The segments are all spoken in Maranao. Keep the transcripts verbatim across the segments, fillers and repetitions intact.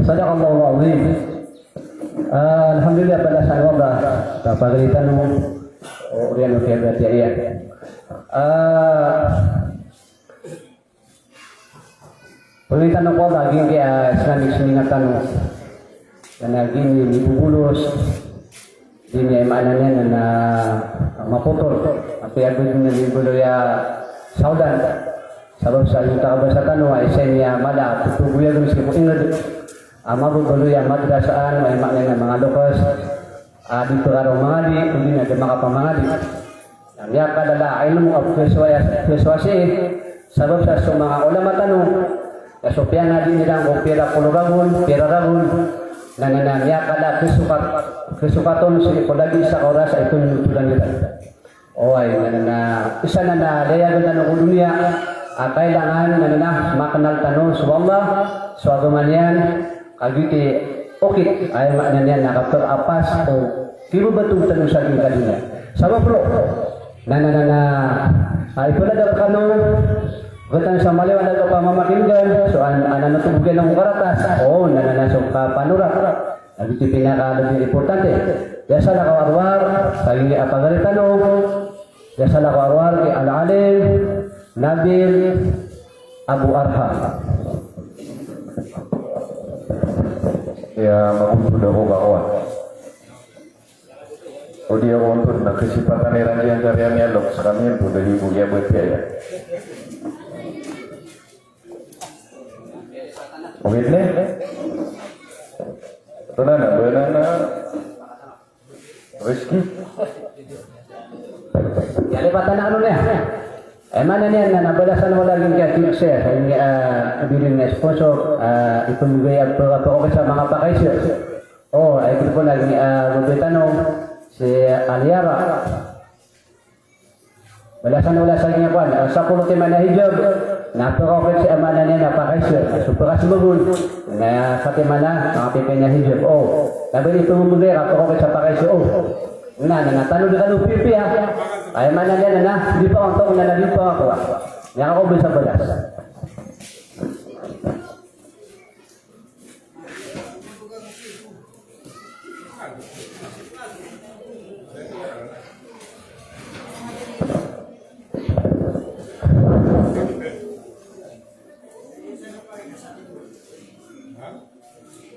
Sadaqallahul azim. Ah, alhamdulillah, balasan o Allah. Kapagalitan mo. O, oriyan o kiyabatiya iyan. Ah, Pangni tano ko Allah, giyangkai a Islamic seminar tano. Na giyangkai i mibobolos, giyangkai a maana niyan na mapotol. Apiya bo dn i baloy a sawdan. Sabap sa giyangkai a kabasa tano, a isa ini a mala a ptogoyagen sii ko inged. A mababaloy a madrasaan, a maana niyan na manga lokes. A di pkharao mangadi, odi na di makapamangadi. Na miyakadala a ilmo a pkhasowaya, pkhasowaya sii, sabap sa so manga ulama tano, na so piyangadi iran ko pira polo ragon, pira ragon, na, na, na miyakadala a khasokat, khasokat on sii ko lagid sa oras a ipmbotolan iran. Oway, na, na, na, isa na, na dayagen tano ko doniya, a kailangan, na, na, na, makenal tano so Allah, so agama niyan, kagiya okit, aya maana niyan na kaperapas ko kibabatog tano sa giyangkai a doniya. Sabap roo, na, na, na, na, a, ipeladag kano, gatan sa maliwanag a pamamakingan, so an-, anan oto bo giyanan ko karatas, o, na, na, na, so kapanorat. Lagid i pinaka lebih importante. Biyasa na ka warwar, sa giyangkai a pagari tano. Biyasa na ka warwar ki Al-Alim Nabil Abu Arham. Iya, mabuto da ko kawan. O di ako ontod na kesipatan iran diyan sa riyan ya lok sa kami ontod da hibo ya buat ya. Oke, ne? Ito na, na, ba na, na? Rizky? Ya, lipatan ako niyan. Eh, maana niyan na, na balasan mo lagi kaya teacher, ini, ah, bili na sponsor, ah, ipembigay a pera, pera ko sa manga pakaiza. O, ay, ito po lagi, ah, gobetano, si Aliara. Balasan o Allah sa giyangkoto, ah, sapolo timan a hijab. Na pekakokit sii a maana niyan na pakaiza. So pekasebagon. Na sa timan a, ah, pipiya a hijab. O, na ba ini pembegay, ah, pekakokit sa pakaiza. O. Na, na, na, tano di kano pipiya. Aya maana niyan na, na, di pa ontok, na, na, di pa ako. Aya ka ko bisa balas.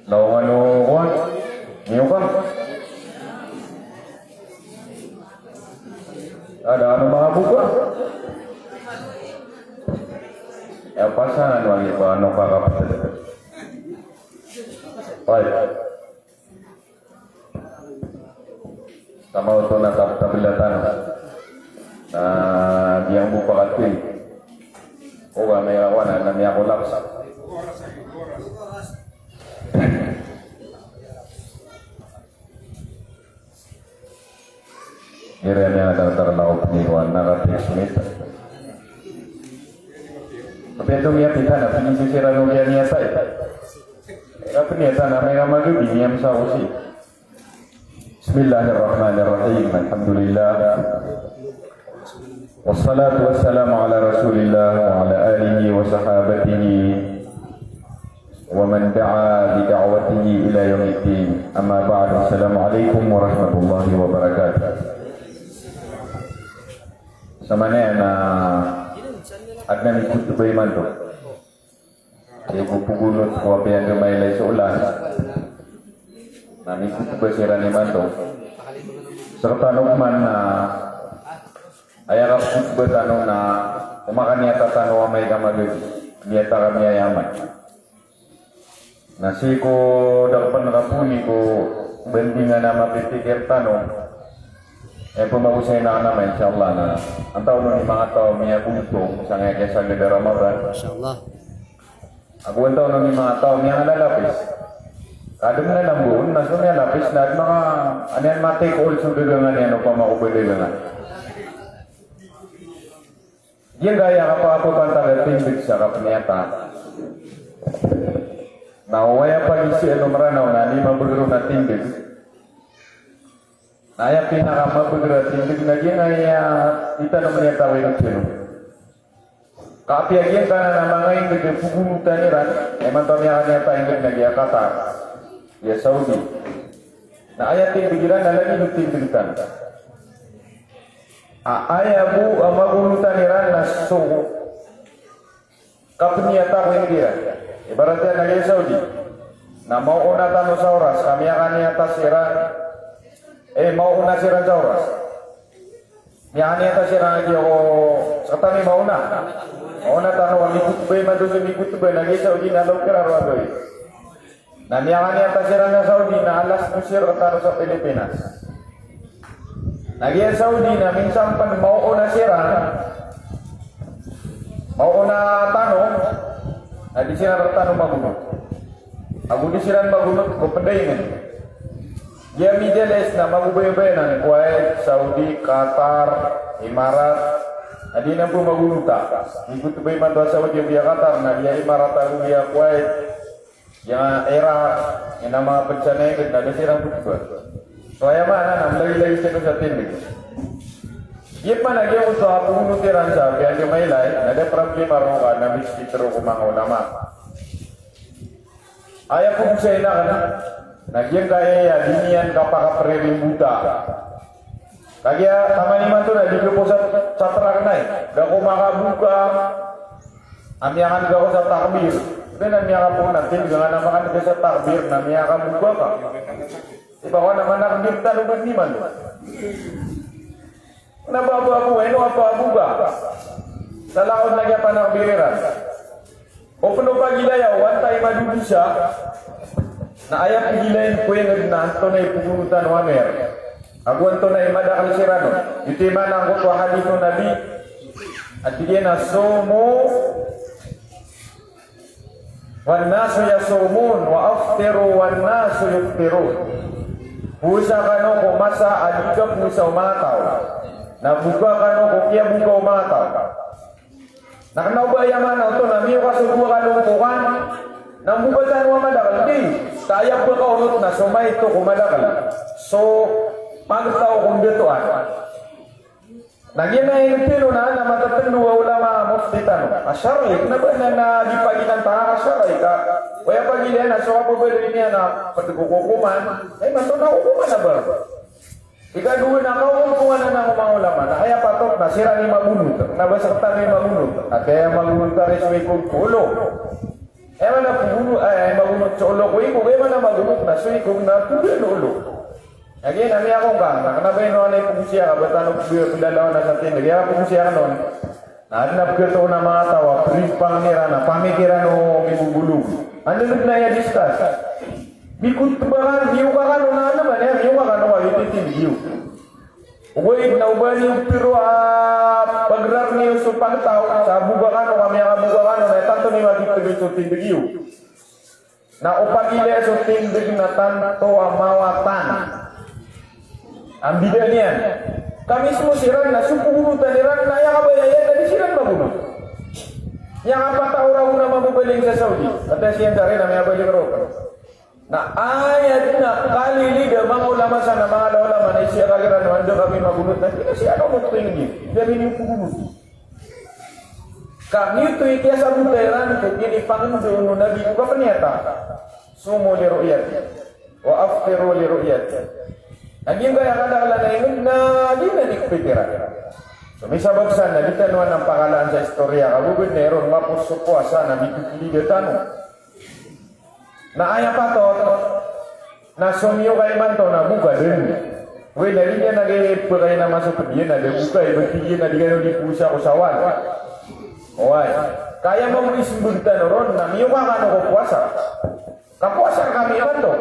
Lawan o kuwan. Niyo ka. Ada ano mga buka? Ya, pasangan lagi pa ano kakapatid. Right. Sama oto na tab-, tabelatan. Na giyangkoto a katwi. O ba, may rawan na, na miyakolaps. Iran ya, datar na opni ko anak a text mate. Tapi ito miyapita na, pinisisiran o miyapita. Kapniyata na, may kamagabi, miyamsa ko si. Bismillahirrahmanirrahim. Alhamdulillah. Wassalatu wassalamu ala Rasulillah wa ala alihi wa sahabatihi wa man da'a bi da'watihi ila yaumiddin. Amma ba'du. Assalamu alaikum warahmatullahi wabarakatuh. Samanaya na adn a mikhotba imanto. Di ko pogonot ko apiya nga mailay so olan. Na mikhotba siran imanto. Sktano pman na aya kakhotba tano na o makaniyata tano amay ka magadi. Niyata kami aya amay. Na sii ko da ko pn kapoon ko bandingan a mapipikir tano. Aya pmagosay na kna, insha Allah, na antawaa on i manga taw a miyabontong sangkaya kiyasagad a Ramadan. Insha Allah. Ago antawaa on i manga taw a miyangalalapis. Kadn na lambo on na so miyalapis na adn a manga, aniyan, matay ko ol so dagangan iyan opama ko ba dagangan. Giyangkaya kapapantag a tindg sa kapniyata. Na oway a pagisi a Mranaw na di mabagr on a tindg. Na aya pinakamabagr a tindg na giyangkaya itanom iyan a tawag iyan. Ka apiya giyangkanan a manga ingd a pagonotan iran, imanto a miyakaniyat a ingd na giya Qatar, giya Saudi. Na aya tindg iran na lagid o tindg tano. A, aya bo a magonotan iran na so kapniyata ko ingd iran. Ibarat iyan na giya Saudi, na maona tano sa oras, ka miyakaniyat siran, eh, maona siran sa oras. Miyakaniyat siran a giya ko, sktano i maona. Maona tano a mikhotba imanto so mikhotba, na giya Saudi na loker a roo a gawii. Na miyakaniyat siran sa Saudi na alas dos siran rktano sa Pilipinas. Na giya Saudi na minsan pn maona siran, maona tano, na di siran rktano magonot. Ago di siran magonot ko pd a ingd. Giya Middle East na magobayabaya nan, Kuwait, Saudi, Qatar, Imarat, na di nan pmagonota. Mikhotba imanto a Saudi ago giya Qatar, na giya Imarat ago giya Kuwait, giya Iraq, aya manga pd sa ingd na da siran khotba. So aya maana na mlagilagid siran sa tindg. Giya pman a giya oto a pagonot iran sa apiya giya mailay, na da problema roo ka na mispitero ko manga ulama. Aya pagosay akn na giyangkaya di niyan kapakapririmbota. Kagiya taman imanto na di ko sa, sa trak na i, da ko makaboka a miyakandg ako sa takbir. Kna miyakapoon a tindg a ngka na makandg sa takbir na miyakaboka ka. Iba ko na manakbir tano ba niman. Na ba, ba, ba, ino a ba, ba, ba. Sa lakod na giya panakbir iran. O pn o pagilaya o antaa i madodosa, na aya pgilayn ko ingd na antonaa i pagonotan o amir ago antonaa i madakl siran on. Giyoto i maana angkoto a hadith o Nabi a tig iyan a, "Sumu wan nasu yasumun, wa aftiru wan nasu yuftirun." Powasa kano ko masa a di kapowasa o manga taw, na boka kano ko kiyaboka o manga taw. Na kna o ba aya maana oto na miyoka so dowa ka lompokan na mboka tano a madakl? Di. Ka aya pkaonot na so maito ko madakl, so pagtaw ko ndatoan. Na giyanan i pitharo na, na matatndo a ulama a mufti tano a shar'i, kna ba nan a di paginan tano a shar'i ka o aya pagilaya na so kapabaloy niyan na pd ko kokoman, na imanto na kokoman a ba. Ikadowa na kaokoman anan o manga ulama na aya patot na siran i magonot, kna ba sktano i magonot. Aya magonot a resmi ko olo. Aya maana pagonot, aya magonot so olo ko ikog, aya maana magonot na so ikog na pd o olo. Lagid a miyakokan, na kna ba ino anan i pagosay ka ba tano pd, pd a lawan a sa tindg, aya pagosay akn on. Na adn a pkhato na manga taw a primpang iran a pamikiran o mimbobolog. Anda na aya discuss? Mikhotba kano, miyoka kano na, ano man, eh, miyoka kano ka, ito i tindg iyo. Ogaid na o ba niyo pitharo a pagrar niyo so pagtaw, sa boka kano ka, miyakaboka kano, na tanto niyo makiptharo so tindg iyo. Na o pagilaya so tindg na tanto a mawatan a mbida niyan. Ka mismo siran na so pagonotan iran na aya kabaya iyan na di siran magonot. Aya kapataw ragon a mambabaling sa Saudi. Ati siyan sa rin a miyabaling roo. Na aya dn a kalilid a manga ulama san a manga ulama na isiyakag iran o anda kami magonot na di na siran magonot. Ino di? Di kami niyo pagonot. Ka giyoto i kiyasabota iran ko kinipangndao o Nabi ko kapniyata. Sumu li ru'yati, wa aftiru li ru'yati. Na giyangkaya kadaklan a ingd na di na di kpitiran. So misabap san na di tano anan pakalaan sa istorya, ka bo bd na iron mapos so powasa na di kpitiran tano. Na aya patot na so miyoka imanto na boka dn. Oway, na di niyan lagid pkhailay a masa pd iyan na da boka, ibt iyan na di kano di powasa ko Shawwal. Oway. Ka aya mambo i smbag tano ron na miyoka kano ko powasa. Ka powasa kami imanto.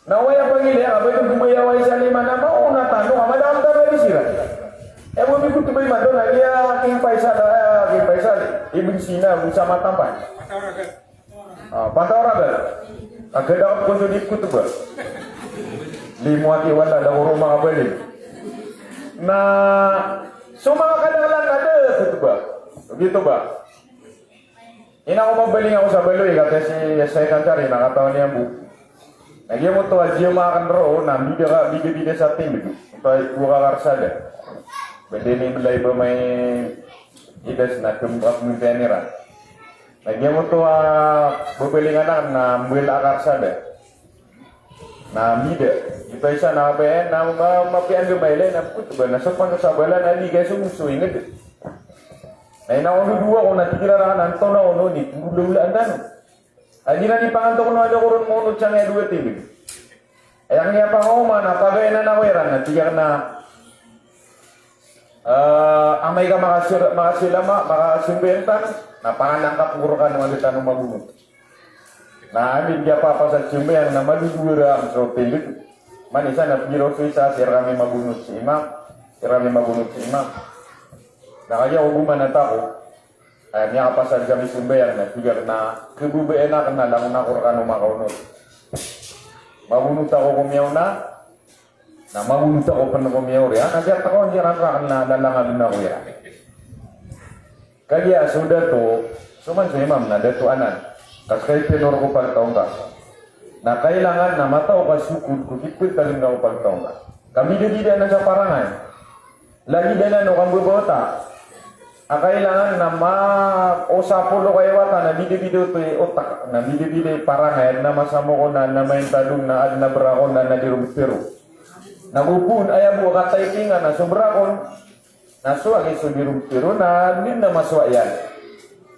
Na oway a pagilaya ka ba dn bomayaway sa lima na maona tano ka madakl tano a di siran. Aya bo mikhotba imanto na giya King Faisal, ah, King Faisal, Ibn Sina, Osama Tampan. Ah, pantawar a ba? Agad ako kon so di khotba. Limo aki wala da ko roma ka bali. Na so manga kadaklan na da khotba. Giyoto ba? Ina ko mabaling ako sa baloy, kati si Sheikh Ansari, na katawan iyan bo. Na giyoto a jiyama akn roo, na mbida ka, mbida-mbida sa tindg. Oto a bo ka karsada. Badi ni mlay ba may Idas na kemba kemba nira. Na giya moto a bebelingan na mbel akar sada. Na mida. Ito isa na abe na ma mapian de maile na put ba na sopan sa bala na di kay sumusu inged. Na ina ono dua ko na tigira na anto na ono ni pula-ula antano. Adi na di pangantok no ada koron mono cang ya dua tibi. Ayang niya pangaoma na pagay na naweran na tiga na, eh, amay ka makasir makasilama makasimbentan na panganangkap ngurkan wali tano magunot. Na amin dia papa sa simbayang na maduduwara ang so tibi. Manisa na piro so isa sir kami magunot si imam, sir kami magunot si imam. Na kaya ko gumanat ako. Ay, miyakapasad kami simbayang na tiga na kebebean aken na langon ako rkano makaonot. Magonot ako ko miyaona, na magonot ako pen ko miyaori. Ana, diya takawan diya ran raken na lalangaden ako iran. Kagiya so dato, so man so imam na dato anan. Kas kay tenor ko pagtaon ka. Na kailangan na matao ka sokod ko kipetagen ka ko pagtaon ka. Kabidabida na sa parangay. Lagid anan o kambebawata a kailangan na ma o sapolo ka i wata na bidabida oto i otak, na bidabida i parangay, aden a masamok on, na aden a maintad on, na aden a berak on, na aden a di ron petero. Na go poon aya bo a kataipingan na so berak on, na so agi so di ron petero, na di na masowa iyan.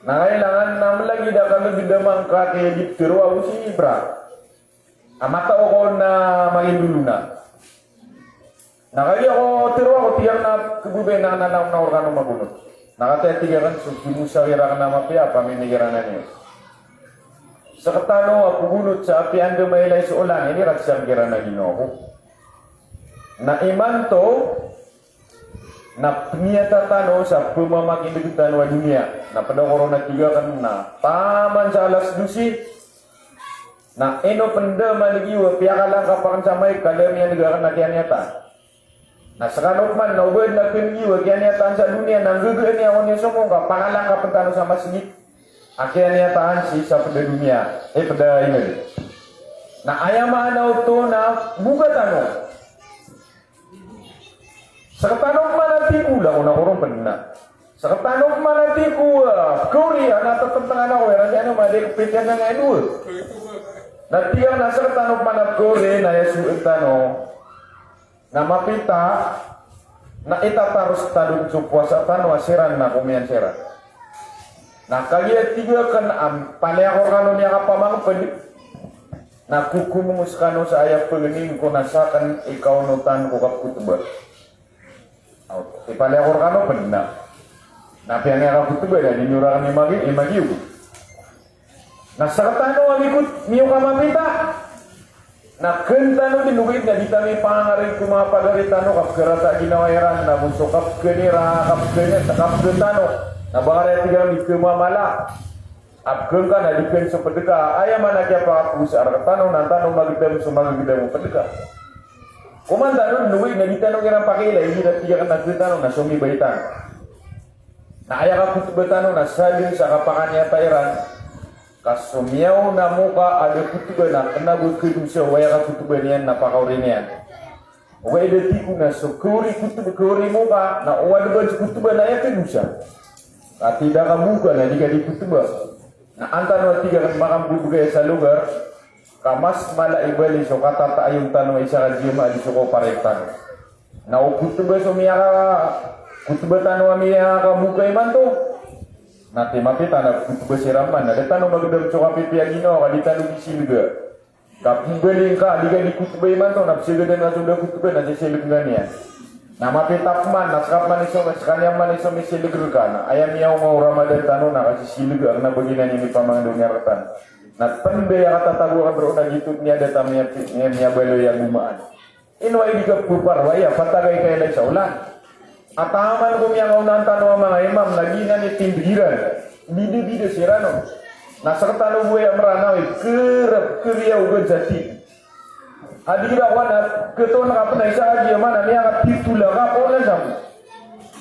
Na kailangan na melagid a kalagid a mangka kaya di petero ago si berak. A matao ko na mangindolona. Na kagiya ko tero ako tiga na kebebean aken na langon ako rkano magonot. Na kataya tiga aken so kimosawi raken a mapiya a pamimikiran iyan. Sekatano a pegonot sa apiya anda mailay so olan, ini rak sa mikiran a ginawa ko. Na imanto, na peniyata tano sa pemamakindeg tano a doniya. Na ped ako ron a tiga aken na taman sa alas dose, na ino pen da maligi wa piyakalangkap aken sa maik ka da miyaneg aken a kiyaniyataan. Na sekano pman na oba aden a penigi wa kiyaniyataan sa doniya na nggagaan iyan ko niya songkong ka pakalangkapen tano sa masgit a kiyaniyataan sii sa ped a doniya, eh, ped a inged. Na aya maana oto na boga tano. Sekatano pman a tiko, langon ako ron pen na. Sekatano pman a tiko, ah, kaori, ana tetentengan ako, iran iyan o madi kepitian na ngayon. Na tiga na sekatano pman a kaori, na aya suwet tano. Na mapita, na itataros tano so powasa tano a siran na komiyan siran. Na kagiya tiga aken a palaya ko rkano miyakapamangped, na kokomongos kano sa aya pengening ko na saken i kaonotan ko kapkhotba. Aw, ipalaya ko rkano pen na. Na apiya miyakakhotba na di niyo raken imagi, imagiyo. Na sekatano a mikot, miyoka mapita. Na ken tano di logid na di tano ipangangarig ko manga pagari tano, kapkharata a ginawa iran, na go so kapkhen ira, kapkhen, kapkhen tano. Na ba kariya tiga mikemamala. Apkhen ka na di ken so pedeka. Aya maana kiyapakaposa rektano na tano magedam so magegedam o pedeka. Koman tano di logid na di tano kiran pakiilay, di na tiga ken na ken tano na so mibay tano. Na aya kakhotba tano na sadn sa kapakaniyata iran. Ka so miyaona moka a da khotba na kena bo kedosa o aya kakhotba niyan na pakaori niyan. Ogaid a tiko na so kaori khotba, kaori moka na o adn so khotba na aya kedosa. Ka tida ka bo ka na di ka di khotba. Na an tano a tiga ken makambebegay sa logar, ka mas mala i bali so katataayon tano a isa ka jemaah di so kaoparik tano. Na o khotba so miyakakhotba tano a miyakaboka imanto. Na ti mapita na khotba siran man, na da tano magedam so kapipiya ginawa ka di tano di silega. Ka pembaling ka, di ka di khotba imanto, na pesagadan ka so da khotba, na sisileg nga niyan. Na mapita pman, na sekap man iso, sekaniyan man iso misileg reka, na aya miyaoma o Ramadan tano, na kasisileg ka, na ba giyanan i pamangndao niyan rektano. Na pen da aya katatago aken roo na giyoto miyada ta miya, miya, miyabaloy a gomaan. Ino ay di ka peparwaya, patagay ka ilay sa olan. A taman ko miyakaonaan tano a manga imam, na giyanan i tindeg iran. Bidabida siran on. Na sektano bo aya Meranaw i kerep, keriyaw gad sa ti. A di ira kowan a ketoon ka pen a isa ka giya man a miyakapitolak a kaolan sa mo.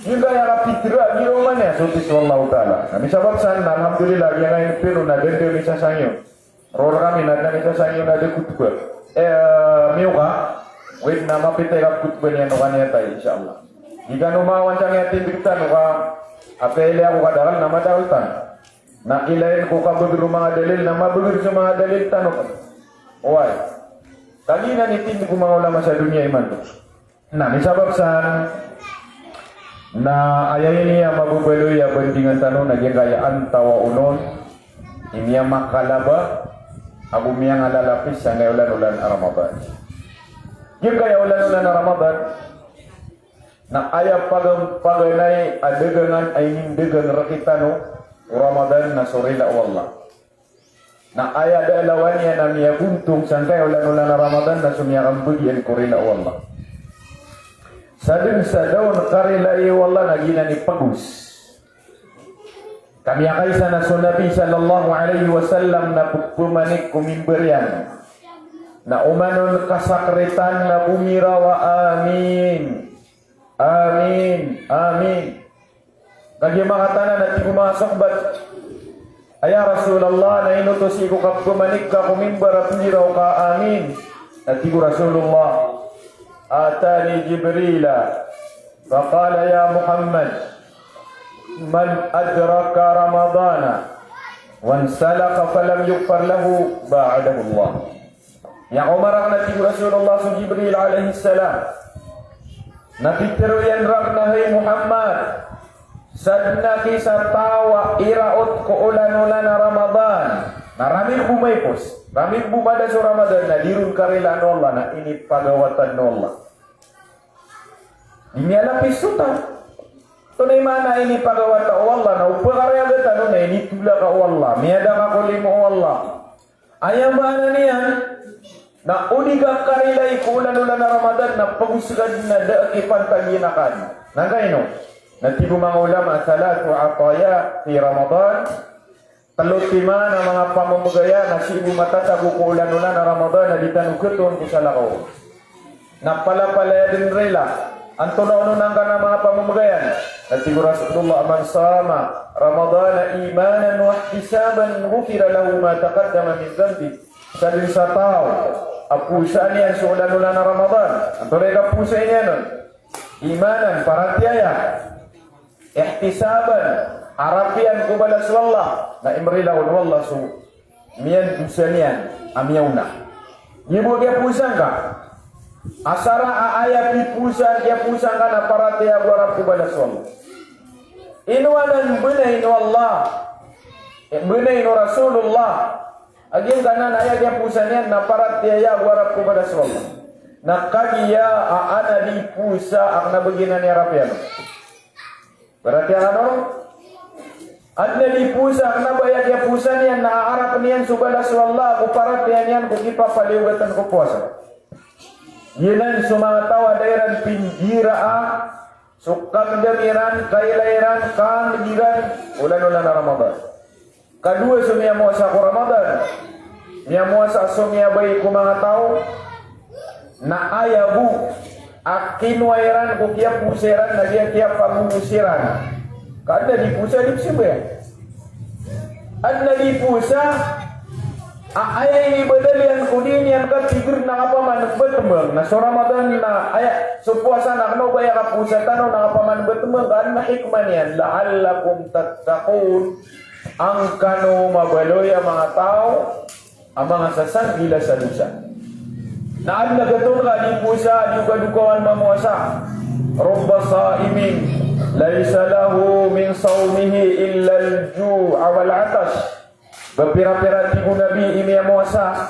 Giyangkaya kapitera, giraw man iyan so tis, wallahu ta'ala. Na misabap san, na alhamdulillah, giyangkaya piro na dende misasangiyon. Roo rekami na adn a misasangiyon a da khotba. Eh, miyoka, wait na mapita i kapkhotba niyan o kaniyatay, insha Allah. Di kano mawan sa niyan tindeg tano ka, Apiya ilaya ko kadakl na madakl tano. Na ilaya ko kabagr o manga dalil na mabagr so manga dalil tano. Oway. Kagiya na initindg o manga ulama sa doniya imanto. Na misabap san na aya ini a mababaloy a bandingan tano na giyangkaya antawaa on i miyamakalaba ago miyangalalapis sangkaya olan-olan a Ramadan. Giyangkaya olan-olan a Ramadan na aya pagan-, paganay a dagangan a inindagang rktano o Ramadan na so rila o Allah. Na aya da a lawan iyan a miyagontong sangkaya olan-olan a Ramadan na so miyakambgi iyan ko rila o Allah. Sadn sa da on karilai o Allah na giyanan i pagos. Ka miyakaisa na so Nabi sallallahu alaihi wasallam na pphamanik ko mimbar iyan. Na oman on kasakritan na gomiraw a amin. Amin. Amin. Kagiya manga tanan na tig o manga sahabat, "Ay ya Rasulullah, na ino oto sii ko kapphamanik ka ko mimbar a pnggiraw ka amin?" Na tig o Rasulullah, "Atani Jibrila, faqala ya Muhammad, man adraka Ramadana, wansalakha falam yughfar lahu ba'dahu Allah." Miyakaoma rakn a tig o Rasulullah so Jibril alayhis salam. Na pitharo iyan rakn a hay Muhammad, sadn a ki sa taw a iraot ko olan-olan a Ramadan. Na ramit bo maipos, ramit bo mada so Ramadan, na di ron karilaan o Allah, na inipagawatan o Allah. Di miyalapis so taw. Antonaa i maana inipagawata o Allah, na o pkariyaga tano na initolak o Allah, miyada ka ko limo o Allah. Aya maana niyan na o di ka karilai ko olan-olan a Ramadan na pagos ka dn a da a kipantag iyan a kaadn. Na angkaino? Na tig o manga ulama, thalathu ataya fi Ramadan. Tlo timan a manga pamamagaya na sii bo matatago ko olan-olan a Ramadan a di tano khatoon ko salakaw. Na palapalaya dn rila. Antonaa onon angkanan a manga pamamagaya? Na tig o Rasulullah, man sama Ramadana imanan wa ihtisaban, ghufira lahu ma taqaddama min dhanbih. Sadn sa taw a powasaan iyan so olan-olan a Ramadan. Antonaa i kapowasaan iyan on? Imanan, paratiyaya. Ihtisaban, harap iyan ko balas o Allah, na imrila on o Allah so miyandosa niyan a miyaona. Giya bo a kiyapowasaan ka. Asar a aya pipowasaan, kiyapowasaan ka na paratiyaya bo harap ko balas o Allah. Ino anan bnay o Allah, eh, bnay o Rasulullah. A giyangkanan a aya kiyapowasaan iyan na paratiyaya bo harap ko balas o Allah. Na kagiya a adn a di powasa a kna ba giyanan i harap iyan. Paratiyaya kano? Adn a di powasa a kna ba aya kiyapowasaan iyan na harap iyan so balas o Allah ko paratiyaya niyan ko kipapaliyogatn ko powasa. Giyanan so manga taw a da iran pinggiraa so kagdam iran, kailay iran, kandg iran, olan-olan a Ramadan. Kadowa so miyamowasa ko Ramadan, miyamowasa so miyabaya ko manga taw, na aya bo a kinowa iran ko kiyapowasa iran na giya kiyapagowasa iran. Ka adn a di powasa, di pzambayang. Adn a di powasa, a aya inibadal iyan ko di niyan katigr na kapamanbtmbang. Na so Ramadan na aya, so powasa na kna o ba aya kapowasa tano na kapamanbtmbang, ka adn a hikmah niyan, la'allakum tattaqun. Angkano mabaloy a manga taw a manga sasanggila sa dosa. Na adn a gatoon ka di powasa, di ka dokawan mamowasa. Rubba sa'imin laysa lahu min sawmihi illal ju'a wal 'atash. Ba pira-pira, tig o Nabi, i miyamowasa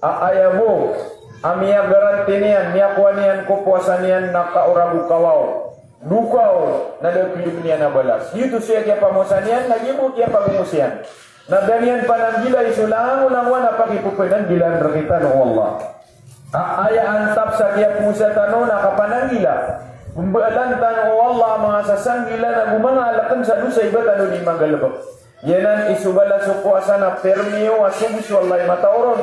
a aya bo a miyagaranti niyan, miyakowa niyan ko powasa niyan na kaora bo kawaw, dokaw, na da a pd niyan a balas. Giyoto so aya kiyapamowasa niyan, na giya bo kiyapagowasa iyan. Na da niyan pananggilai so langolangowan a pakipapananggilaan rktano o Allah. A aya antap sa kiyapowasa tano na kapananggila. Pmbaalan tano o Allah a manga sasanggila na go manga alkn sa dosa i ba tano di manggalbk. Giyanan i so balas o powasa na pirmiyo a sogo so Allah i mataw ron.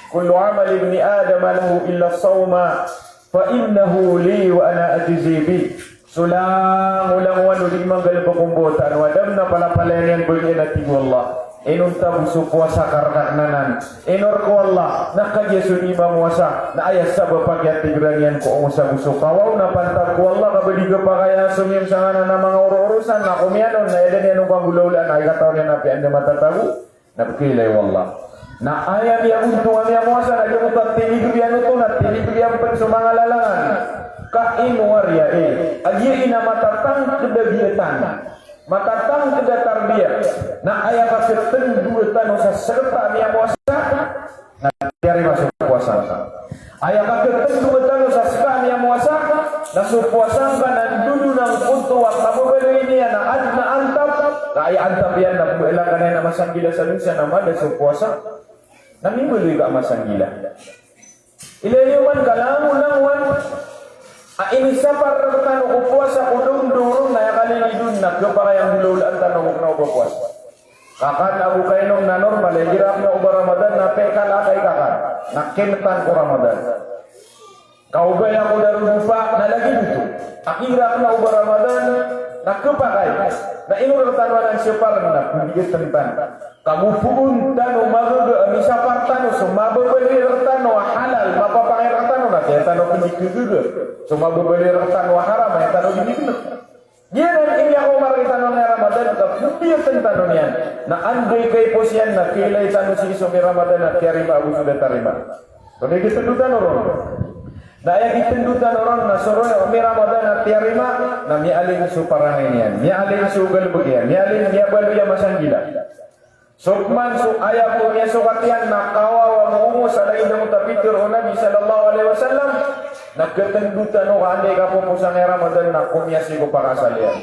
Kullu 'amali ibni Adama lahu illa as-sawma, fa innahu li wa ana ajzi bih. So langolangowan o di manggalbk o mbawataan o Adam na palapalaya niyan bo iyan a tig o Allah. Inonta bo so powasa ka rkakn anan. Ino rk o Allah, na kagiya so di mamowasa, na aya sabap a kiyatigran iyan ko ongosa bo so kawaw na pantag ko Allah ka ba di kapakay a somiyong sangkanan a manga oroorosan, na komiyan on, na aya dn iyan on kanggolawlaan, na aya katawan iyan a apiya anda matatago, na pkailay o Allah. Na aya miyagontong a miyamowasa, na giyoto a tinigr iyan oto, na tinigr iyan pn so manga lalangan. Ka ino a riya, eh, a giya i na matatangkd a biyatan. Matatangkd a tarbiya. Na aya kakhtndo tano sa skta a miyamowasa, na tiyarima so powasa ngka. Aya kakhtndo tano sa skta a miyamowasa, na so powasa ngka na ndodon angkoto a kababaloy niyan na adn a antap. Na aya antap iyan na pmbaalan ka niyan a masanggila sa dosa na mada so powasa, na mimbaloy ka a masanggila. Ilay niyo man ka langolangon a inisapar rktano ko powasa ko dongdoron na aya kalilidon na khapakay a nggolawlaan tano ko kna o ba powasa. Kakan ago kainom na normal, igira kna o ba Ramadan na pekal a kay kakan, na kemtan ko Ramadan. Kaobay ako darodopa na lagid oto. Igira kna o ba Ramadan na khapakay. Na ino rktano anan siyapar na pmbigatan tano. Kago poon tano magaga a misapar tano so mababaloy rktano a halal, mapapakay rktano na aya tano pn di khagaga. So mababaloy rktano a haram, aya tano di khagaga. Giyanan i miyakaoma rktano a Ramadan ka pmbiyatan tano niyan. Na anda i kaipos iyan na kailay tano sii so mi Ramadan a tiyarima ago so da tarima. So da kitndo tano ron. Na aya kitndo tano ron na so ron mi Ramadan a tiyarima, na miyaalin so parangay niyan, miyaalin so galbk iyan, miyaalin, miyabaloy a masanggila. So pman so aya ko miyasokat iyan na kawaw a mongos a lagid angkoto a pitharo o Nabi sallallahu alaihi wasallam, na khatndo tano ka anda i kapopos angkai a Ramadan na komiyasi ko pakaasal iyan.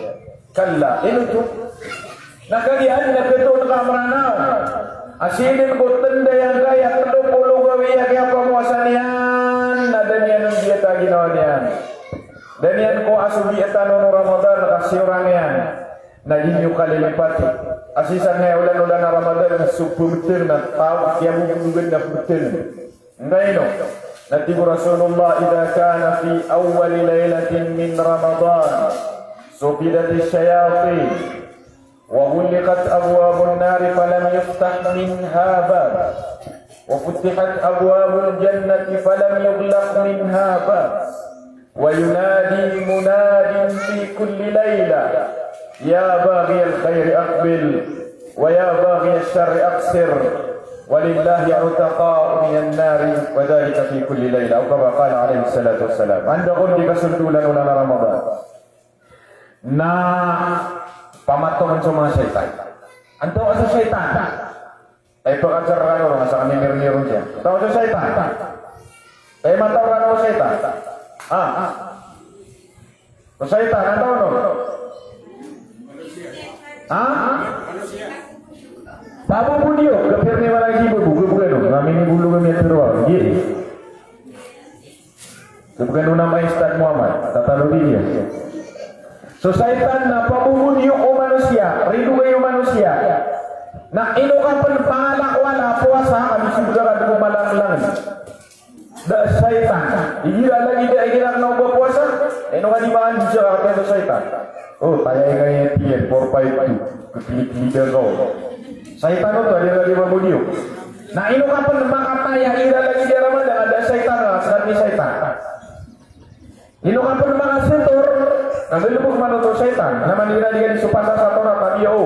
Kalla, ino oto? Na kagiya adn a khatoon ka a Mranaw a sii dn ko tnday angkai a tlo polo gawii a kiyapamowasa niyan, na da niyan on biyata a ginawa niyan. Da niyan ko asobi a tano o Ramadan ka siyorang iyan. Na di niyo kalilipati a sii sa ngaya olan-olan a Ramadan na so pmbtng na taw a kiyabobonogan na pmbtng. Nggaino? Na tig o Rasulullah, "Idha kana fi awwali laylatin min Ramadan, sufidatis shayatin, wa ghulliqat abwabun nari falam yuftah minha bab, wa futihat abwabul jannati falam yughlaq minha bab." Wa yunadi munadin fi kulli layla, ya baghiyal khayri aqbil, wa ya baghiyasy syarri aqsir, wa lillahi utaqa'u minan nari, wa dhalika fi kulli layla. Aw kama qala alayhis salatu wassalam. Anda kon di kasold olan-olan a Ramadan na pamatoron so manga shaytan. Antonaa so shaytan? Ay, pakajar kano ron, sa kami mirmiron siya. Antonaa so shaytan? Ay, mataw kano so shaytan? Ha? So shaytan, antonaa on? Ha? Paboboniyok, kapirmi malagi bobo, bobo kano. Kami ni bulu kami a tiro, ah. Gini. Tig kano na maistad Muhammad, tatalo di niyo. So shaytan na paboboniyok o manosiya, rinogay o manosiya. Na ino ka pn pangalakowala a powasa, ka di sobra ka di ko malanglang. Da a shaytan. Igira lagid a igira kna o ba powasa, ino ka di mangan di siya ka so shaytan. O, tayay ka iyan, four five two. Kekliklik a kaw. Shaytan oto, a di lagid a ba boniyok. Na ino ka pn makataya igira lagid a Ramadan, da a shaytan, a skaniyan i shaytan. Ino ka pn makasator, na galbk man oto shaytan. Na man igira di ka di so pasasatora, tabiya o.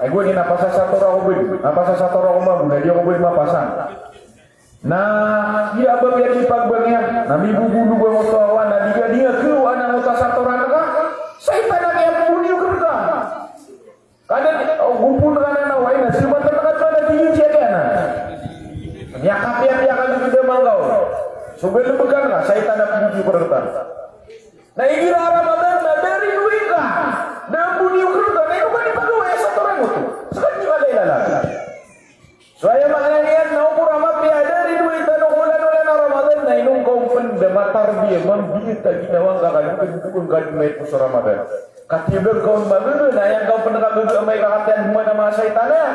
Ay, gowani na pasasatora ko bn. Na pasasatora ko mambo, na di ako bn mapasang. Na igira ba biya di pagbang iyan, na mibobolog angkoto a wan, na di ka di nga kawaan angkoto a satoran ka. Shaytan a kiyaboniyok rka. Kada, o, gopon ka na na, wai na, siyobat ka na, kada, di, di, di, di, na. Miyakapiyapiya ka di, di, di, manggaw. So galbk ka na, shaytan a pmboniyok rka. Na igira Ramadan na da rinogay ka, da a mboniyok rka, na ino ka di pagawai a satoran oto. Skaniyan i kalaylala. So aya maana niyan na okor a mapiya a da rinogay tano ko olan-olan a Ramadan na ino ngka on pn da matarbiya, mambiyat a ginawa ngka ka di pn, di pn ka di maipos so Ramadan. Katii ba ngka on magaga na aya ngka on pn kagaga amay ka katii a dn man a manga shaytan a.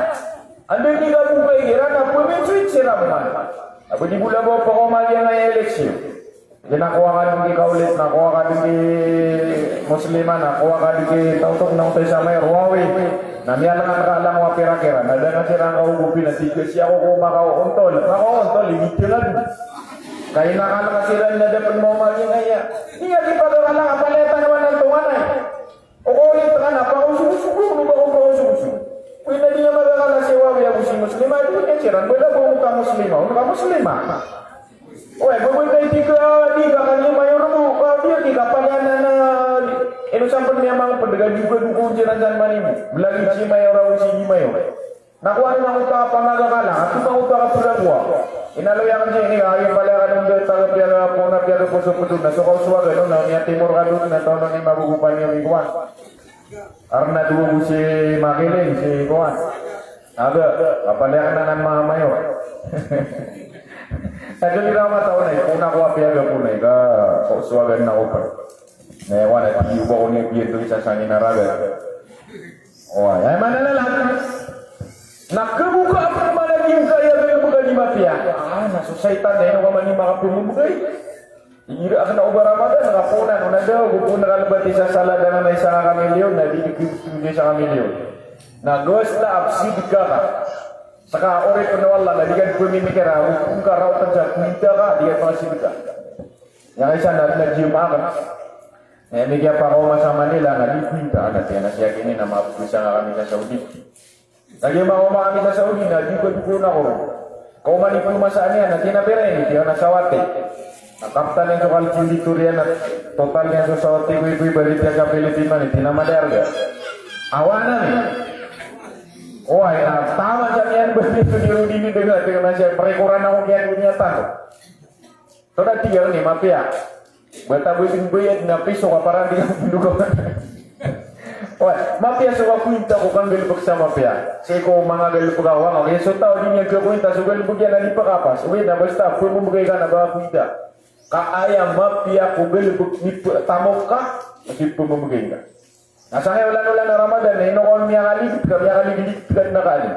Anda di ka bo kaigira na pminsoit si Ramadan. A ba di bo laba o pakaoma giyangkaya a eleksyon. Kna kowa ka dn ki Kaolit, na kowa ka dn ki Muslima, na kowa ka dn ki Tawtok, na oto isa may Ruwawi. Na miyalangan ka a langowan a pira kiran, na da nga siran kaogopi na tig ka sii ako ko makaoontol, makaoontol, igira ka. Ka inakal ka siran na da pn maoma giyangkaya. Aya kipagakala ka, palaya tano anan tonganay. O ko lit ka na, pakaosogosog, o ba ko pakaosogosog. Oway na di nga magakala sii a wawi ago si Muslima, di nga siran, bala bo ka Muslima, o ka Muslima. Oway, ba bo ka tig ka, di ka kani mayor mo, ka di ka kapalanan na, ino sampn miyamang pd ka di ka doko siran san manimo. Bala di si mayor ago si di mayor. Na kowan na oto a pamagakala, a tig ka oto a kapalagowa. Inaloy akn sii ini, aya palaya ka dn da taga piyaga pona piyaga poso pd on, na so kaosowagan on, na miyatimor ka dn, na taw na miyagogopan iyan i kowan. Karna dowa bo si Makiling, si kowan. Aga, kapalayan anan mama iyo. Sa gilid a mataw na, ipona ko a piyaga pona, ika, kaosowagan na opa. Na iyan, wana, tiyo ba ko ni biyan to isa sangin a raga. Oway, aya maana na lan. Na kabuka a pman a giyangkaya a galbk a di mapiya. Ah, na so saitan na ino ka man i makapmbgay. Igira akn a oba Ramadan, na kaponan on a da, go pn kalbat isa salad anan a isa ka milyon, na di di kibtong isa ka milyon. Na gawasta a psidka ka. Ska oripn o Allah, na di ka di pmimikir a, go pn karaotan sa kwinta ka, di ka psidka. Aya isa na, na gym akn. Na aya miyapakaoma sa Manila, na di kwinta, na tiyan a siyakini na mabgay sa nga kami sa Saudi. Lagid a makaoma kami sa Saudi na di ko doko na ko. Kaoma ni ko masaan iyan, na tig iyan a pira ini, tig iyan a sawate. Na kaptan iyan so calculator iyan, na total iyan so sawate ko, iko ibalit iyan sa Philippine money, tig iyan a mada arga. Awanan. Oway, na taman sa iyan ba di so di Rudi ni dega, tig iyan a siya, prekoran ako kiyan dunya tano. Tonaa tig iyan ini, mapiya. Bata bo itin bayad na piso ka parang di ka pundok ka. Oway, mapiya so kakwinta ko kanggalbk sa mapiya. Sii ko manga galbk a wang, oway, so taw di niyan kakwinta so galbk iyan a di pakapas. Oway, na basta pmbgay ka na ba kakwinta. Ka aya mapiya ko galbk di ptamok ka, na di pmbgay ka. Na sangkai olan-olan a Ramadan, na ino ka on miyakalibit ka, miyakalibit ka na kali.